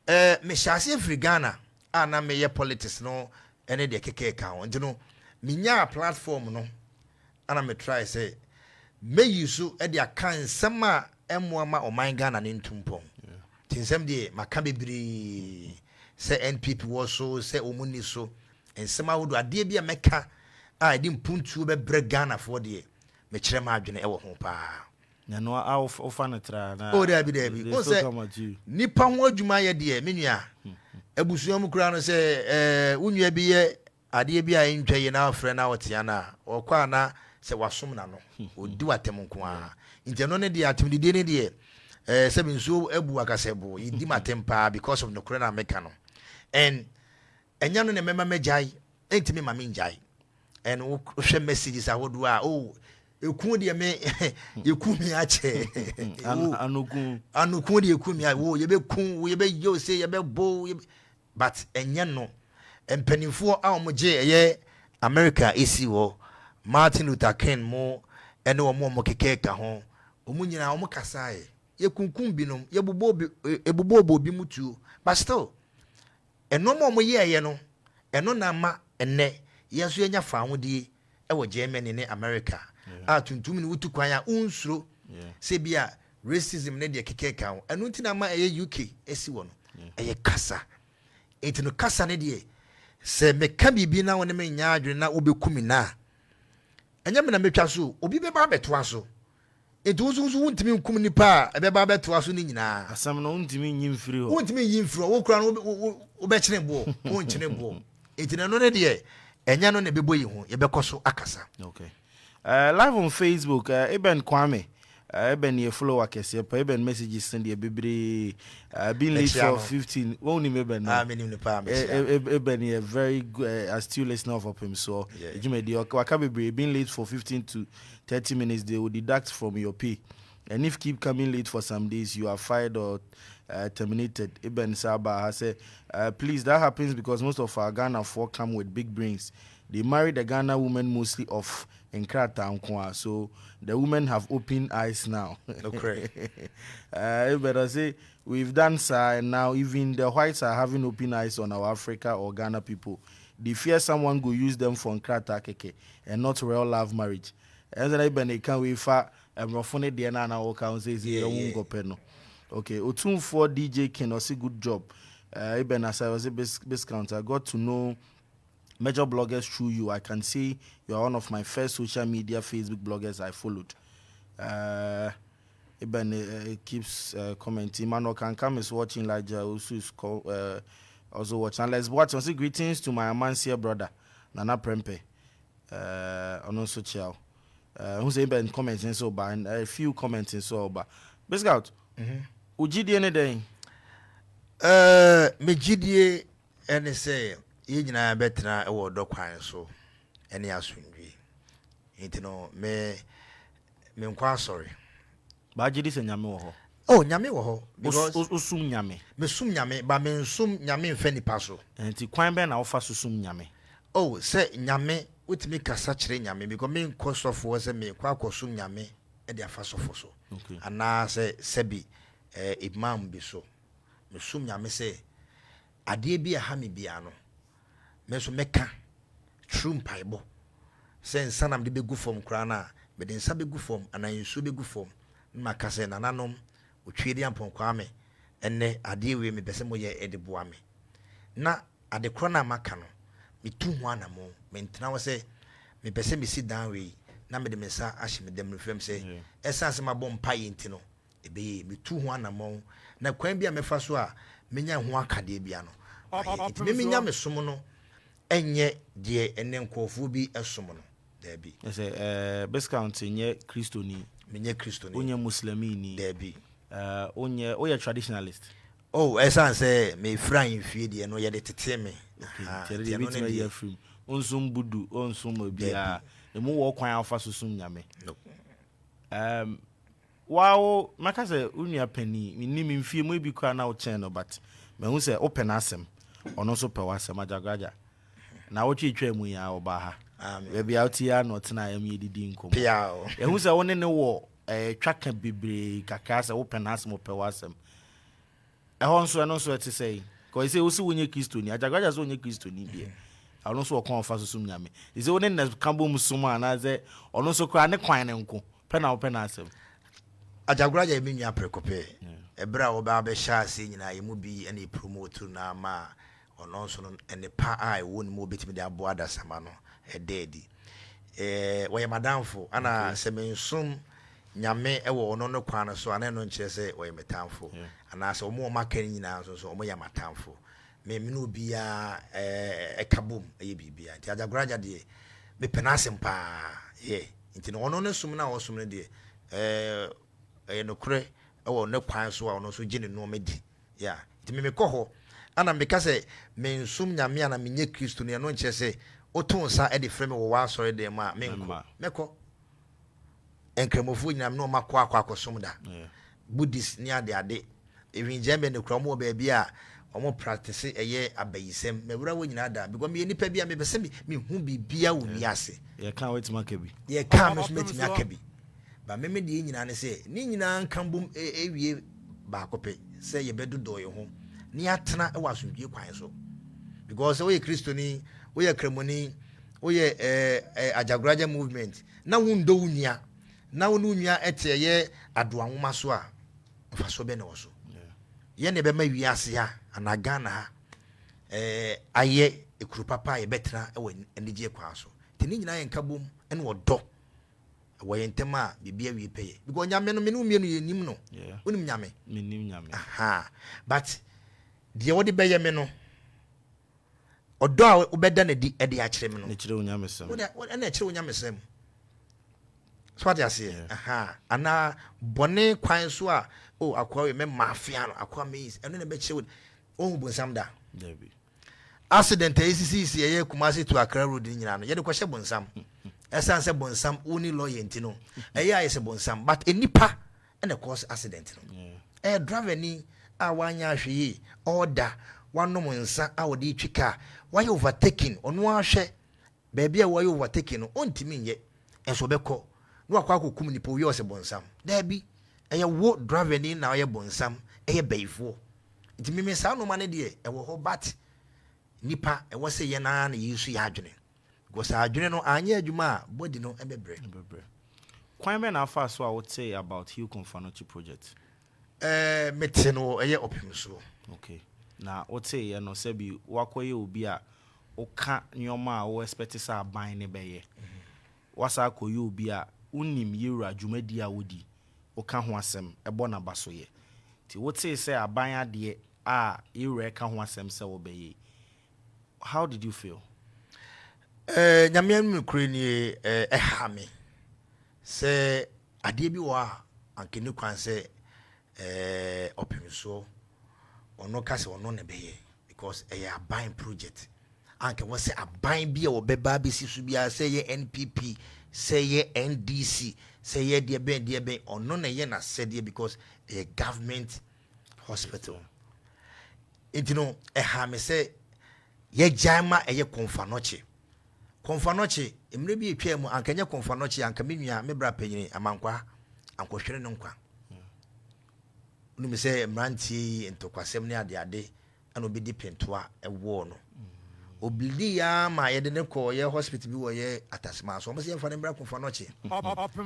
mehyɛ aseɛ firi Ghana a na meyɛ politics no ɛne deɛ kekɛ ka ho. Nti no menyaa platform no ana me try sɛ mɛyi so ɛde aka nsɛm a ɛmmoa ma ɔman Ghana ne ntumpɔn. Nti nsɛm deɛ maka bebree sɛ NPP wɔ so sɛ ɔmu ni so, nsɛm ahodoɔ, adeɛ bi a mɛka a ɛde mpuntuo bɛbrɛ Ghanafoɔ deɛ, mekyerɛ ma adwene ɛwɔ ho paa. Na no a wofa no tra na O daabi, daabi. O sɛ nipa ho adwuma yɛ deɛ, me nua, abusua mu koraa no, sɛ wo nua bi yɛ adeɛ bi a ɛntwa yi na afrɛ na ɔtea no a, ɔkɔ a na sɛ wasom na no ɔdi w'atɛm nko ara. Nti ɛno ne deɛ atɛmdidie ne deɛ sɛbi nsuo abu akasɛ bo yɛdi m'atɛm paa because of nokorɛ na meka no, and ɛnyɛ no na mɛma mɛgyae, ɛntumi ma mengyae. And wohwɛ messages ahodoɔ a, oh, eku deɛ me yɛku mi akyɛ. Anoku. Anoku deɛ eku mi a wo yɛbɛku wo, yɛbɛyɛ o se yɛbɛbɔ, but ɛnyɛ no. Mpanimfoɔ a wɔn gye ɛyɛ America esi hɔ, Martin Luther King mo ɛne wɔn a wɔn keka ka ho, wɔn nyinaa wɔn kasaeɛ, yɛkunkum binom, yɛbobɔ bi, yɛbobɔ obi mu tuo, but still ɛnneɛma a wɔn yɛɛyɛ no, ɛno na ama ɛnɛ yɛn nso yɛnya fahodie ɛwɔ Germany ne America a tuntum ne wotu kwan a wonsuro sɛ bi a racism ne deɛ keka ka ho. Ɛno nti na ama ɛyɛ UK esi wɔ no, ɛyɛ kasa. Nti no kasa ne deɛ, sɛ meka biribi na wo ne me nya adwene na wobɛku me na ɛnyɛ me na mɛtwa so, obi bɛba abɛtoa so. Nti wo nso wontumi nkum nipa a ɛbɛba abɛtoa so no nyinaa. Asɛm no wontumi nyi mfiri hɔ. Wontumi nyi mfiri hɔ. Wo kora no wobɛkyene boɔ, wonkyene boɔ. Nti no ɛno ne deɛ, ɛnyɛ no na ɛbɛbɔ yi ho, yɛbɛkɔ so akasa. Okay. Live on Facebook, Eben Kwame, Eben yɛ follower kɛseɛ pa. Eben messages no deɛ bebree. Been late for 15. Wɔn nim Eben no? Ah, menim no paa, mekyia. Eben yɛ very good, astute listener of Ɔpem so. Dwumadi waka bebree. Been late for 15 to 30 minutes, they will deduct from your pay. And if keep coming late for some days, you are fired or terminated. Eben Saba has said, please, that happens because most of our Ghanafoɔ come with big brains. They marry the Ghana women mostly of nkrataa nkoa, so the women have open eyes now. Better say we've done sir, and now even the whites are having open eyes on our Africa or Ghana people. They fear someone go use them for nkrataa keke and not real love marriage. Ɛnna ibɛn eka wei fa mmorɔfo ne deɛ na ana wɔka ho sɛ ɛsɛ ɛho nkɔpɛ no. Okay, Otumfoɔ DJ King ɔsi good job. Ibn Asai was a discount. I got to know major bloggers through you. I can say you are one of my first social media Facebook bloggers I followed. Ibn keeps commenting. Manuel Kankam is watching. Elijah also is also watching. And let's watch. I say greetings to my Amansia brother, Nana Prempe. Ɔno nso kyia who say Ibn commenting so ba and a few commenting so ba. Biscout. Wo gyidie ne dɛn? Me gyidie ɛne sɛ yɛn nyinaa bɛtena ɛwɔ ɔdɔ kwan so ɛne asomdwe. Nti no me nkɔ asɔre. Baagye di sɛ Nyame wɔ hɔ? Oh, Nyame wɔ hɔ because Wosum Nyame? Mesum Nyame ba mensum Nyame mfɛ nipa so. Nti kwan bɛn na wofa so sum Nyame? Oh, sɛ Nyame wotumi kasa kyerɛ Nyame because menkɔ sɔfoɔ sɛ mekɔ akɔsom Nyame ɛde afa sɔfo so anaasɛ sɛbi imam bi so. Mesum Nyame sɛ adeɛ bi a ha me bia no, me nso mɛka true mpaebɔ sɛ nsa na mede bɛgu fam koraa no a, mede nsa bɛgu fam anaa nsuo bɛgu fam na maka sɛ, "Nananom otwie de ampɔnkwaa me, ɛnɛ adeɛ wei mepɛ sɛ moyɛ ɛde boa me." Na ade korɔ no a maka no, metu ho anammɔ. Mentena hɔ sɛ mepɛ sɛ mesi dan wei na mede me nsa ahyɛ me dam no fam sɛ ɛsiane sɛ mabɔ mpaeɛ nti no ɛbɛyɛ. Metu ho anammɔn na kwan bi a mɛfa so a menya ho akadeɛ bia no ayɛ. Nti memenya me som no ɛnyɛ deɛ ɛnɛ nkurɔfoɔ bi ɛsom no, daabi. Ɛsɛ Biscount nyɛ Kristoni? Menyɛ Kristoni. Wonyɛ Muslimini? Daabi. Wonyɛ, woyɛ traditionalist? Oh, ɛsiane sɛ mefiri ahemfie deɛ no, yɛde tete me. Aha, nti ɛde nti deɛ ɛno ne bɛtumi ayi deɛ afiri mu, wonsom budu, wonsom obiaa, ɛmu wɔ kwan a wofa so som Nyame. No. Wawo mɛka sɛ wo nua pani, mennim mfie mu ebi koraa na wokyɛn no, but mahu sɛ wopɛ n'asɛm, ɔno nso pɛ w'asɛm. Agyagoagya na wotwetwaa mu yi a ɔbaa ha. Amen. Baabi a wote a na ɔtena ɛm yɛdidi nkɔmmɔ. Pia o. Ɛhu sɛ wo ne ne wɔ twaka bebree kakra sɛ wopɛ n'asɛm, wopɛ w'asɛm. Ɛhɔ nso, ɛno nso ɛte sɛ yi kɔ sɛ wosi wonyɛ Kristoni, Agyagoagya sɛ wonyɛ Kristoni deɛ, ɔno nso ɔkwan ɔfa so som Nyame sɛ wo ne ne ka bom som a, anaasɛ ɔno nso koraa ne kwan ne nko pɛ na wopɛ n'asɛm? Agyagoraagya yɛ me nua prɛko pɛ. Ɛberɛ a wɔbɛ abɛhyɛ ase nyinaa, yɛ mu bi ɛne promote no ama a ɔno nso no nnepa a ɛwɔ ne mu a obɛtumi de aboa adasama no ɛda adi. Wɔyɛ madamfo ana sɛ mensom Nyame ɛwɔ ɔno no kwan no so ana, ɛno nkyerɛ sɛ ɔyɛ me tamfo anaasɛ ɔmo a ɔmo aka no nyinaa nso so ɔmo yɛ m'atamfo. Me ne obiara ɛka bom ɛyɛ biribiara. Nti Agyagoraagya deɛ, mepɛ n'asɛm paa yɛ. Nti no ɔno ne som no a ɔsom no deɛ, ɛyɛ nokorɛ ɛwɔ ne kwan so a ɔno nso gye ne nneɛma di ya. Nti me mekɔ hɔ ana meka sɛ mensom Nyame ana menyɛ Kristo no, ɛno nkyerɛ sɛ woto nsa de frɛ me wɔ w'asɔre dan mu a menkɔ. Mma. Mɛkɔ. Nkramofoɔ nyinaa me ne ɔma kɔ akɔsom da. Buddhist ne ade ade, even Germany kora, ɔmo wɔ baabi a ɔmo practice ɛyɛ abayisɛm. Mɛwura wɔ nyinaa da because meyɛ nipa bi a mepɛ sɛ mehu biribia wɔ wiase. Yɛka wetumi aka bi. Yɛka me nso mɛtumi aka bi ba. Meme deɛ nyinaa ne sɛ ne nyinaa nka bom ɛwie baako pɛ sɛ yɛbɛdodɔ yɛn ho ne yɛatena wɔ asomdwie kwan so, because sɛ woyɛ Kristoni, woyɛ Kramoni, woyɛ Agyagoraagya movement na wondɔ wo nua na wo ne wo nua ɛte ɛyɛ adoa nwoma so a, mfasoɔ bɛ na wɔ so? Yɛn na ɛbɛma wiase ha anaa Ghana ha ayɛ ekuro papa a yɛbɛtena wɔ anigye kwan so. Nti ne nyinaa yɛ nka bom ɛne ɔdɔ wɔ yɛn ntam a biribi awie pɛyɛ, because Nyame no, me ne wo mmienu yɛnim no. Wonim Nyame? Menim Nyame. Aha, but deɛ wɔde bɛyɛ me no, ɔdɔ a wobɛda n'adi ɛde akyerɛ me no ne kyerɛ wo Nyamesɛm. Ɛna ɛkyerɛ wo Nyamesɛm so, ate aseɛ? Aha, anaa bɔne kwan so a, o akoa wei mɛma afea no, akoa mɛyi ɛno na ɛbɛkyerɛ wo ɔhu bonsam da. Dabi. Accident a ɛsisisi ɛyɛ Kumasi to Accra road no nyinaa no, yɛde kɔhyɛ bonsam. Ɛsiane sɛ bonsam woni lawyer nti no, ɛyɛ ayɛ sɛ bonsam, but nipa ɛna cause accident no. Ɛyɛ driver ni a wanyɛ ahwɛ yie, ɔɔda wanom nsa a wɔde twi car, wayɛ overtaking. Ɔno ahwɛ baabi a wɔyɛ overtaking no, ɔntumi nyɛ ɛnso ɔbɛkɔ na wakɔ akɔkum nipa. Owie ɔsɛ bonsam. Daabi, ɛyɛ wo driver ni na ɔyɛ bonsam, ɛyɛ bɛyifoɔ. Nti mimi saa nneɛma no deɛ ɛwɔ hɔ, but nipa ɛwɔ sɛ yɛn ara na yɛsu yɛ adwene, because adwene no anyɛ adwuma a, body no ɛbɛbrɛ. Ɛbɛbrɛ. Kwan bɛn na afa so a wotee about Heal Komfo Anokye project? Mete no ɛyɛ ɔpem soɔ. Na woteeɛ no, sɛbi wakɔyɛ obi a woka nneɔma a wo expect sɛ aban ne bɛyɛ, wasa akɔyɛ obi a wonim yɛwura dwumadi a wodi, woka ho asɛm ɛbɔ n'aba so yɛ. Nti wotee sɛ aban adeɛ a yɛwura ɛka ho asɛm sɛ wɔbɛyɛ, how did you feel? Nyame anim kure nie, ɛha me sɛ adeɛ bi wɔ a anka ne kwan sɛ ɔpemsoɔ ɔno ka sɛ ɔno ne bɛyɛ, because ɛyɛ aban project. Anka wɔ sɛ aban bi a wɔbɛba abɛsi so biara, sɛ ɛyɛ NPP, sɛ ɛyɛ NDC, sɛ ɛyɛ deɛ bɛn deɛ bɛn, ɔno na ɛyɛ n'asɛdeɛ, because ɛyɛ government hospital. Nti no ɛha me sɛ yɛgyae ma ɛyɛ Komfo Anokye. Komfo Anokye, mmerɛ bi etwa mu, anka nyɛ Komfo Anokye, anka me nua, me bra panyini Amankwa ankɔhwere ne nkwa. Wonim sɛ mmeranteɛ yi ntɔkwasɛm ne adeade ɛna obɛdi pentoa ɛwɔɔ no, obilidi ya ma yɛde ne kɔ yɛ hospital bi wɔ yɛ Atasema so. Ɔmo sɛ yɛmfa ne mmra Komfo Anokye.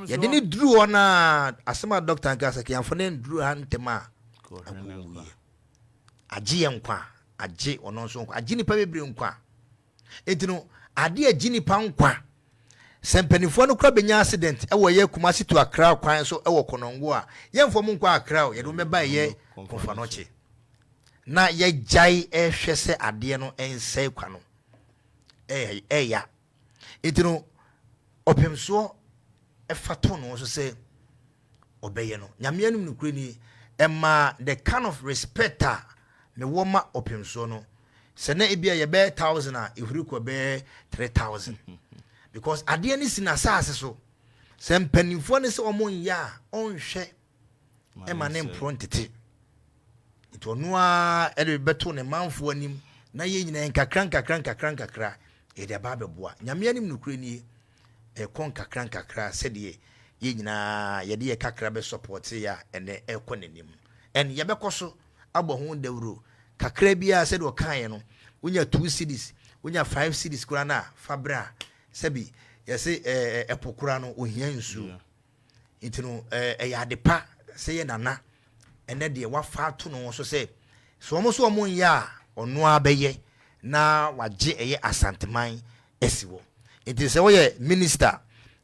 Yɛde ne duru hɔ na asɛm a doctor nka sɛ yɛmfa ne nduru ha ntɛm a akɔwuyɛ. Agye yɛ nkwa, agye ɔno nso nkwa, agye nipa bebree nkwa. Enti no adeɛ agye nipa nkwa sɛ mpanimfoɔ no kora bɛnya accident ɛwɔ yɛ Kumasi to Accra kwan so, ɛwɔ Kɔnɔngo a, yɛmfa mu nkɔ Accra o, yɛde wɔn bɛba yɛ Komfo Anokye na yɛgyae ɛhwɛ sɛ adeɛ no ɛnsɛe kwa no ɛyɛ ɛya. Enti no ɔpemsoɔ ɛfa to no so sɛ ɔbɛyɛ no, Nyame anim nokure ni, ɛma the kind of respect a mewɔ ma ɔpemsoɔ no, sɛ na ebi a yɛbɛyɛ 1,000 a, ehuri kɔ bɛyɛ 3,000, because adeɛ no si n'asaase so sɛ mpanimfoɔ no sɛ ɔmo nyɛ a, ɔnhwɛ ɛma ne mporɔ ntete. Nti ɔno ara ɛde bɛto ne manfoɔ anim na yɛn nyinaa nkakra nkakra nkakra nkakra yɛde aba abɛboa. Nyame anim nokure nie, ɛkɔ nkakra nkakra sɛdeɛ yɛn nyinaa yɛde yɛ kakra bɛ support yɛ a, ɛnɛ ɛkɔ n'anim ɛn yɛbɛkɔ so abɔ ho dawuro kakra biara. Sɛdeɛ ɔkaeɛ no, wonya 2 cedis, wonya 5 cedis koraa no a, fa berɛ a sɛbi yɛse ɛpo koraa no ohia nsuo. Nti no ɛyɛ ade pa sɛ yɛ nana ɛnɛ deɛ wafa ato no so sɛ wɔn nso wɔn nyɛ a, ɔno ara bɛyɛ na wagye ɛyɛ Asanteman asi wɔ. Nti sɛ woyɛ minister,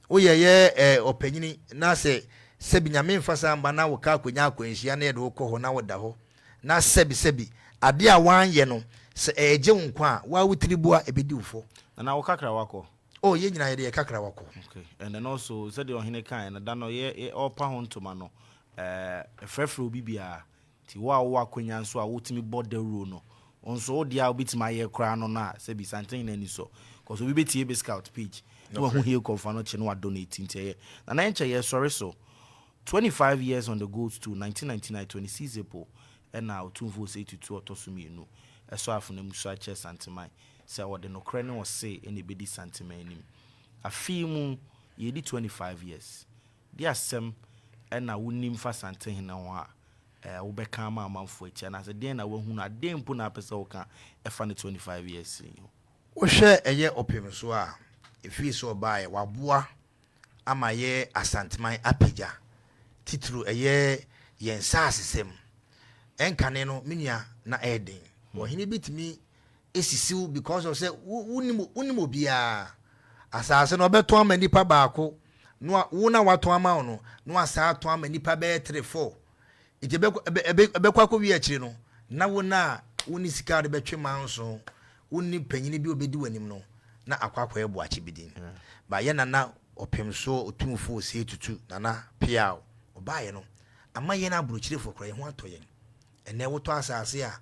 woyɛ yɛ ɔpanyini na sɛ sɛbi Nyame mfa saa mba na woka akonnwa akwanhyia na yɛde wokɔ hɔ na woda hɔ na sɛbi sɛbi adeɛ a wanyɛ no sɛ ɛɛgye wo nkwa a, waa wo tiri boa ɛbɛdi wo fɔ. Nana, wo kakra wakɔ. Oh, yɛn nyinaa yɛde yɛ kakra wakɔ. Okay, and then also sɛdeɛ ɔhene kaeɛ no da no, yɛ ɔpa ho ntoma no, ɛfrɛfrɛ obi biara. Nti wo a wowɔ akonnwa nso a wotumi bɔ dawuro no, wo nso wo deɛ a wobɛtumi ayɛ koraa no a sɛbi santen na ani sɔ, cause obi bɛtie Biscout page na wahu Heal Komfo Anokye na wadonate. Nti ɛyɛ Nana, yɛnkyɛ yɛsɔre so 25 years on the gold stool. 1999 26 April ɛna Otumfoɔ Osei Tutu ɔtɔ so mmienu ɛsɔ afena mu so akyerɛ Santeman sɛ ɔde nokorɛ ne ɔse ɛna ɛbɛdi Santeman anim. Afei mu yɛdi 25 years de asɛm ɛna wonim fa Santehene ho a wobɛka ama amanfoɔ akyi, anaasɛ deɛn na woahunu adeɛ mpo na apɛ sɛ woka ɛfa ne 25 years yi ho? Wohwɛ ɛyɛ ɔpem so a ɛfiri sɛ ɔbaeɛ, waboa ama yɛ Asanteman apagya, titiro ɛyɛ yɛn nsaasesɛm. Ɛnkane no, me nua, na ɛyɛ den. Ɔhene bi tumi esisiw because of sɛ wonim obiara asase no ɔbɛtɔn ama nipa baako no, wo na watɔn ama wo no, na wasa atɔn ama nipa bɛyɛ three four. Nti ɛbɛkɔ akɔwie akyire no na wo na wo ne sika de bɛtwe manso, wo ne panyini bi a obɛdi w'anim no na akɔyɛ boakye bi din ba. Yɛ nana ɔpem so Otumfoɔ Osei Tutu, nana pia ɔbaayɛ no, ama yɛn aburokyirefoɔ koraa yɛn ho atɔ yɛn. Ɛnɛ wotɔ asase a,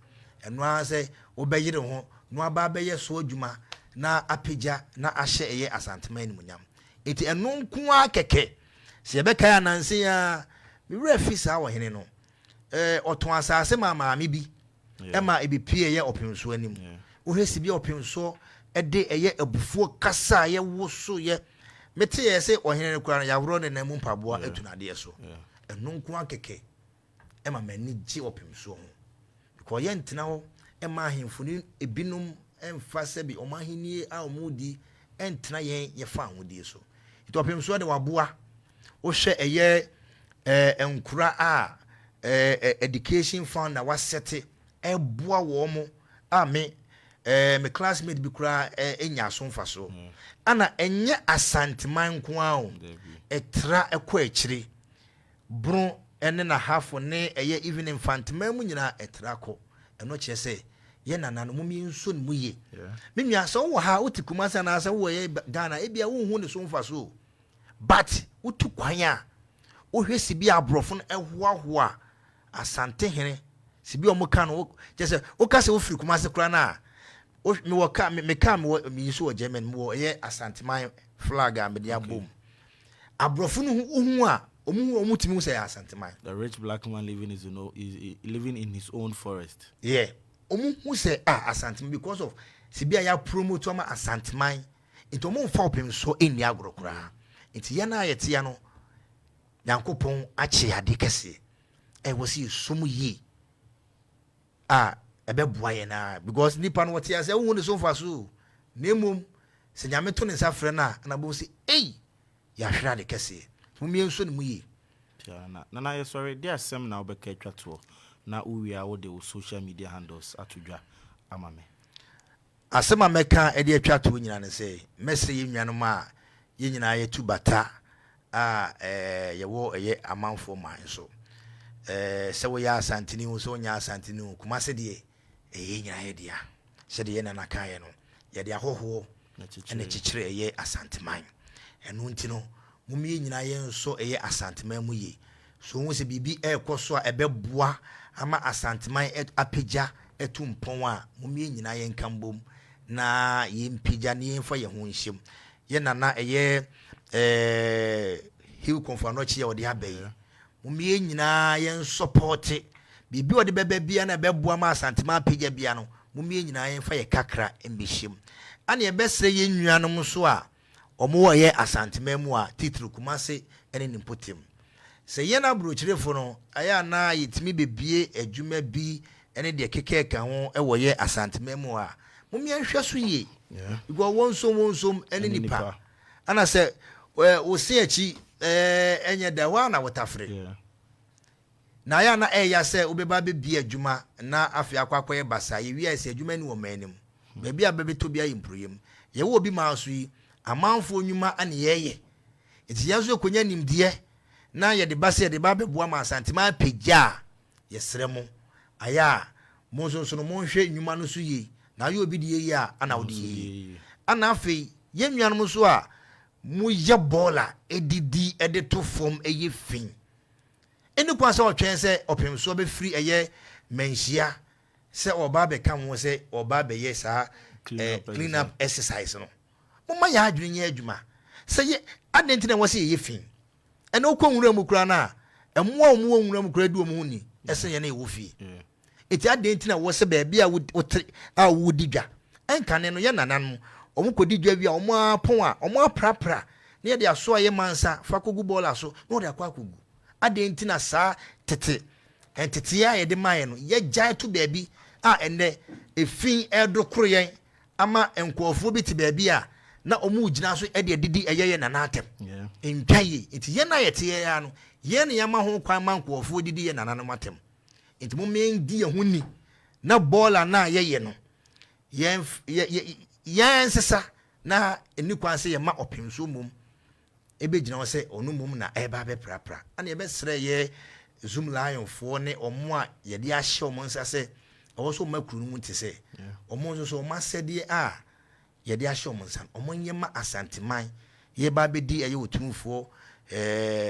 ɛno ara sɛ wobɛyere ho na waba abɛyɛ so adwuma na apagya na ahyɛ ɛyɛ Asantema animuonyam. Nti ɛno nko ara kɛkɛ sɛ yɛbɛkae ananse a mewerɛ fi saa ɔhene no, ɔtɔn asase ma maame bi ɛma ebi pie ɛyɛ ɔpemsoɔ anim. Wohwɛ si bi a ɔpemsoɔ ɛde ɛyɛ abufuo kasa a yɛwoso yɛ mete yɛ sɛ ɔhene no koraa no yɛaworɔ ne nan mu mpaboa atu n'adeɛ so. Ɛno nko ara kɛkɛ ɛma m'ani gye ɔpemsoɔ ho, because yɛntena hɔ ɛma ahemfo no ebinom ɛmfa sɛbi ɔmo ahennie a ɔmo di ɛntena yɛn yɛfa ahodie so. Nti ɔpemsoɔ de waboa. Wohwɛ ɛyɛ nkora a education fund na wasɛte. Ɛboa wɔn mo a me me classmate bi koraa nya so mfasoɔ. Ana ɛnyɛ Asanteman nko ara o, ɛtra ɛkɔ akyire. Bono ne n'ahafo ne ɛyɛ even Mfanteman mu nyinaa ɛtra kɔ. Ɛno kyerɛ sɛ yɛn nananom, mom yɛnso ne mu yie. Me nua, sɛ wowɔ ha, wote Kumasi anaasɛ wowɔ ɛyɛ Ghana, ebia wonhu ne so mfasoɔ o. But wotu kwan a, wohwɛ si bi a aborɔfo no ɛhoahoa Asantehene, si bi a wɔn ka no, kyerɛ sɛ woka sɛ wofiri Kumasi koraa no a, mewɔ kaa, me kaa mewɔ, meyi so wɔ Germany, mewɔ ɛyɛ Asanteman flag a mede abom. Aborɔfo no hu a, wɔn hu, wɔn tumi hu sɛ ɛyɛ Asanteman. The rich black man living his own, is living in his own forest. Yeah, wɔn hu sɛ ah Asanteman because of si bi a yɛ promote ama Asanteman, nti wɔn mfa ɔpem so nni agorɔ koraa. Nti yɛn a yɛte ya no, Nyankopɔn akyɛ ade kɛseɛ. Ɛwɔ sɛ yɛsom yie a ɛbɛboa yɛn a, because nipa no wɔte ase wohu ne so mfa so, na mmom sɛ Nyame to ne nsa frɛ no a, na bɛhu sɛ ei, yɛahwere ade kɛseɛ. Mommie nso ne mu yie. Na Nana, yɛsɔre de asɛm na wobɛka atwa toɔ, na wowie a wode wo social media handles ato dwa ama me. Asɛm a mɛka de atwa toɔ nyinaa ne sɛ, mɛsrɛ yɛn nuanom a yɛn nyinaa yɛtu bata a yɛwɔ ɛyɛ amanfoɔ man so, sɛ woyɛ Asanteni o, sɛ wonyɛ Asanteni o, Kumase deɛ ɛyɛ yɛn nyinaa yɛ dea. Sɛdeɛ yɛn nana kaeɛ no, yɛde ahɔhoɔ na ɛkyekyere ɛyɛ Asanteman. Ɛno nti no, mom yɛn nyinaa yɛnsɔ ɛyɛ Asanteman mu yie. So wohu sɛ biribi ɛrekɔ so a ɛbɛboa ama Asanteman apagya atu mpɔn a, mom yɛn nyinaa yɛnka mbom na yɛmpagya na yɛmfa yɛn ho nhyɛm. Yɛn nana ɛyɛ Hill Komfo Anokye a ɔde aba yi, mom yɛn nyinaa yɛn support biribi a ɔde bɛba bia na ɛbɛboa ma Asanteman apagya bia no, mom yɛn nyinaa yɛmfa yɛ kakra mbɛhyɛm. Ana yɛbɛsrɛ yɛn nuanom nso a wɔn wɔ ɛyɛ Asanteman mu a, titiri Kumase ne ne mpɔtam. Sɛ yɛn aburokyirefo no, ɛyɛ a na yɛtumi bebue adwuma bi ne deɛ kekɛɛka ho wɔ yɛ Asanteman mu a, mom yɛnhwɛ so yie. Because wɔn nsom wɔn nsom ne nipa. Ana sɛ wo se akyi ɛnyɛ da, hɔ a na wotafere. Na ayɛ a na ɛyɛ ya sɛ wobɛba abɛbue adwuma na afei akɔ akɔyɛ basaa. Yɛwie a, sɛ adwuma nni wɔn anim. Baabi a bɛbɛtɔ bi ayɛ mpuroyam. Yɛwɔ obi maa so yi, amanfoɔ nnwuma na yɛyɛ. Nti yɛn nso yɛkɔnya nimdeɛ na yɛde ba sɛ yɛde ba abɛboa ma Asanteman apagya a, yɛsrɛ mo, ayɛ a mo nso nso no monhwɛ nnwuma no so yie. Na ayɛ obi deɛ yie a, ana wode yɛ yie. Ana afei, yɛn nuanom nso a moyɛ bɔɔla didi de to fam yɛ fi. Ɛnni kwan sɛ ɔtwɛn sɛ ɔpemsoɔ bɛfiri ɛyɛ manhyia sɛ ɔreba abɛka ho sɛ ɔreba abɛyɛ saa clean up exercise no. Momma yɛn adwene nyɛ adwuma. Sɛ yɛ, adɛn nti na ɛwɔ sɛ yɛyɛ fi? Ɛnna wokɔ nwura mu koraa no a, mmoa a wɔwɔ nwura mu koraa di wɔn ho ni ɛsen yɛn a yɛwɔ fie. Enti adɛn nti na ɛwɔ sɛ baabi a wote a wodi dwa, ɛnkane no yɛn nananom, wɔkɔdi dwa wie a wɔn ara pɔn a, wɔaprapra na yɛde aso a ɛyɛ mansa fa kɔgu bɔɔla so na wɔde akɔ akɔgu. Adɛn nti na saa tete nteteeɛ a yɛde maeɛ no, yɛagyae to baabi a ɛnnɛ efi redokoro yɛn ama nkurɔfoɔ bi te baabi a na wɔregyina so de adidi ɛyɛ yɛn nana atɛm? Ɛntwa yie. Nti yɛn a yɛte yɛn ara no, yɛn na yɛama ho kwan ma nkurɔfoɔ didi yɛn nananom atɛm. Nti momma yɛndi yɛn ho ni na bɔɔla no a yɛyɛ no, yɛn yɛn nsesa na ɛni kwan sɛ yɛma ɔpemsoɔ mmom ɛbɛgyina hɔ sɛ ɔno mmom na ɛreba abɛprapra. Ɛna yɛbɛsrɛ yɛ Zoomlion foɔ ne wɔn a yɛde ahyɛ wɔn nsa sɛ ɛwɔ sɛ wɔn akuro no mu te sɛ wɔn nso so wɔn asɛdeɛ a yɛde ahyɛ wɔn nsa no, wɔn nyɛ ma Asanteman yɛba abɛdi ɛyɛ Otumfoɔ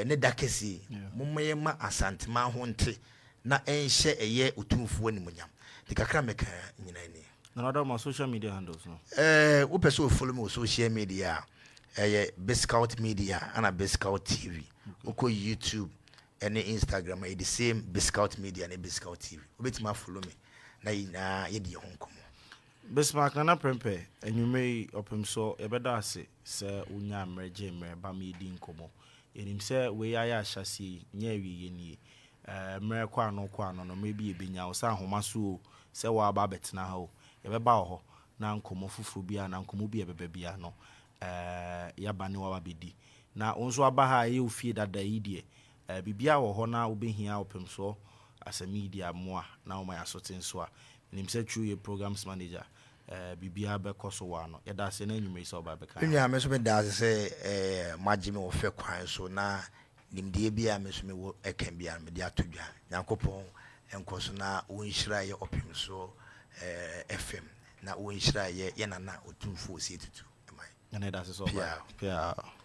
ne da kɛseɛ yi. Momma yɛma Asanteman ho nte na ɛnhyɛ ɛyɛ Otumfoɔ animuonyam. De kakra mɛka nyinaa nie. Nana Dɔma, social media handles no? Wopɛ sɛ o follow me wɔ social media a, ɛyɛ Biscout Media ana Biscout TV. Wokɔ YouTube ɛne Instagram ɛyɛ the same Biscout Media ne Biscout TV. Wobɛtumi a follow me na yɛ nyinaa yɛdi yɛn ho nkɔmmɔ. Bismarck Nana Prempeh, anwummerɛ yi ɔpem so yɛbɛda ase sɛ wonyaa mmerɛ gyee mmerɛ ba ma yɛdii nkɔmmɔ. Yɛnim sɛ wei ayɛ ahyɛaseɛ yi, nyɛ awieɛ nie. Mmerɛ kɔ ano kɔ ano no, mmerɛ bi yɛbɛnya wo, sɛ ahoma so o, sɛ woaba abɛtena ha o, yɛbɛba wɔ hɔ na nkɔmmɔ foforɔ bi anaa nkɔmmɔ bi a ɛbɛba biara no, yɛaba ne wo aba abɛdi. Na wo nso aba ha a ɛyɛ wo fie dada yi deɛ, biribiara wɔ hɔ na wobɛhia ɔpemsoɔ. As a media mmoa na woma yɛ asote nso a, menim sɛ true yɛ programs manager, biribiara bɛkɔ so wɔ ano. Yɛda ase na anwummere sɛ ɔba bɛka. Me nua, me nso meda ase sɛ moagye me wɔ fɛ kwan so na nimdeɛ bi a me nso mewɔ ɛka bi a mede ato dwa. Nyankopɔn nkɔ so na wɔnhyira yɛ Ɔpem So FM na wɔnhyira yɛ nana Otumfoɔ Osei Tutu. Ɛna ɛda ase sɛ ɔba. Pia. Pia.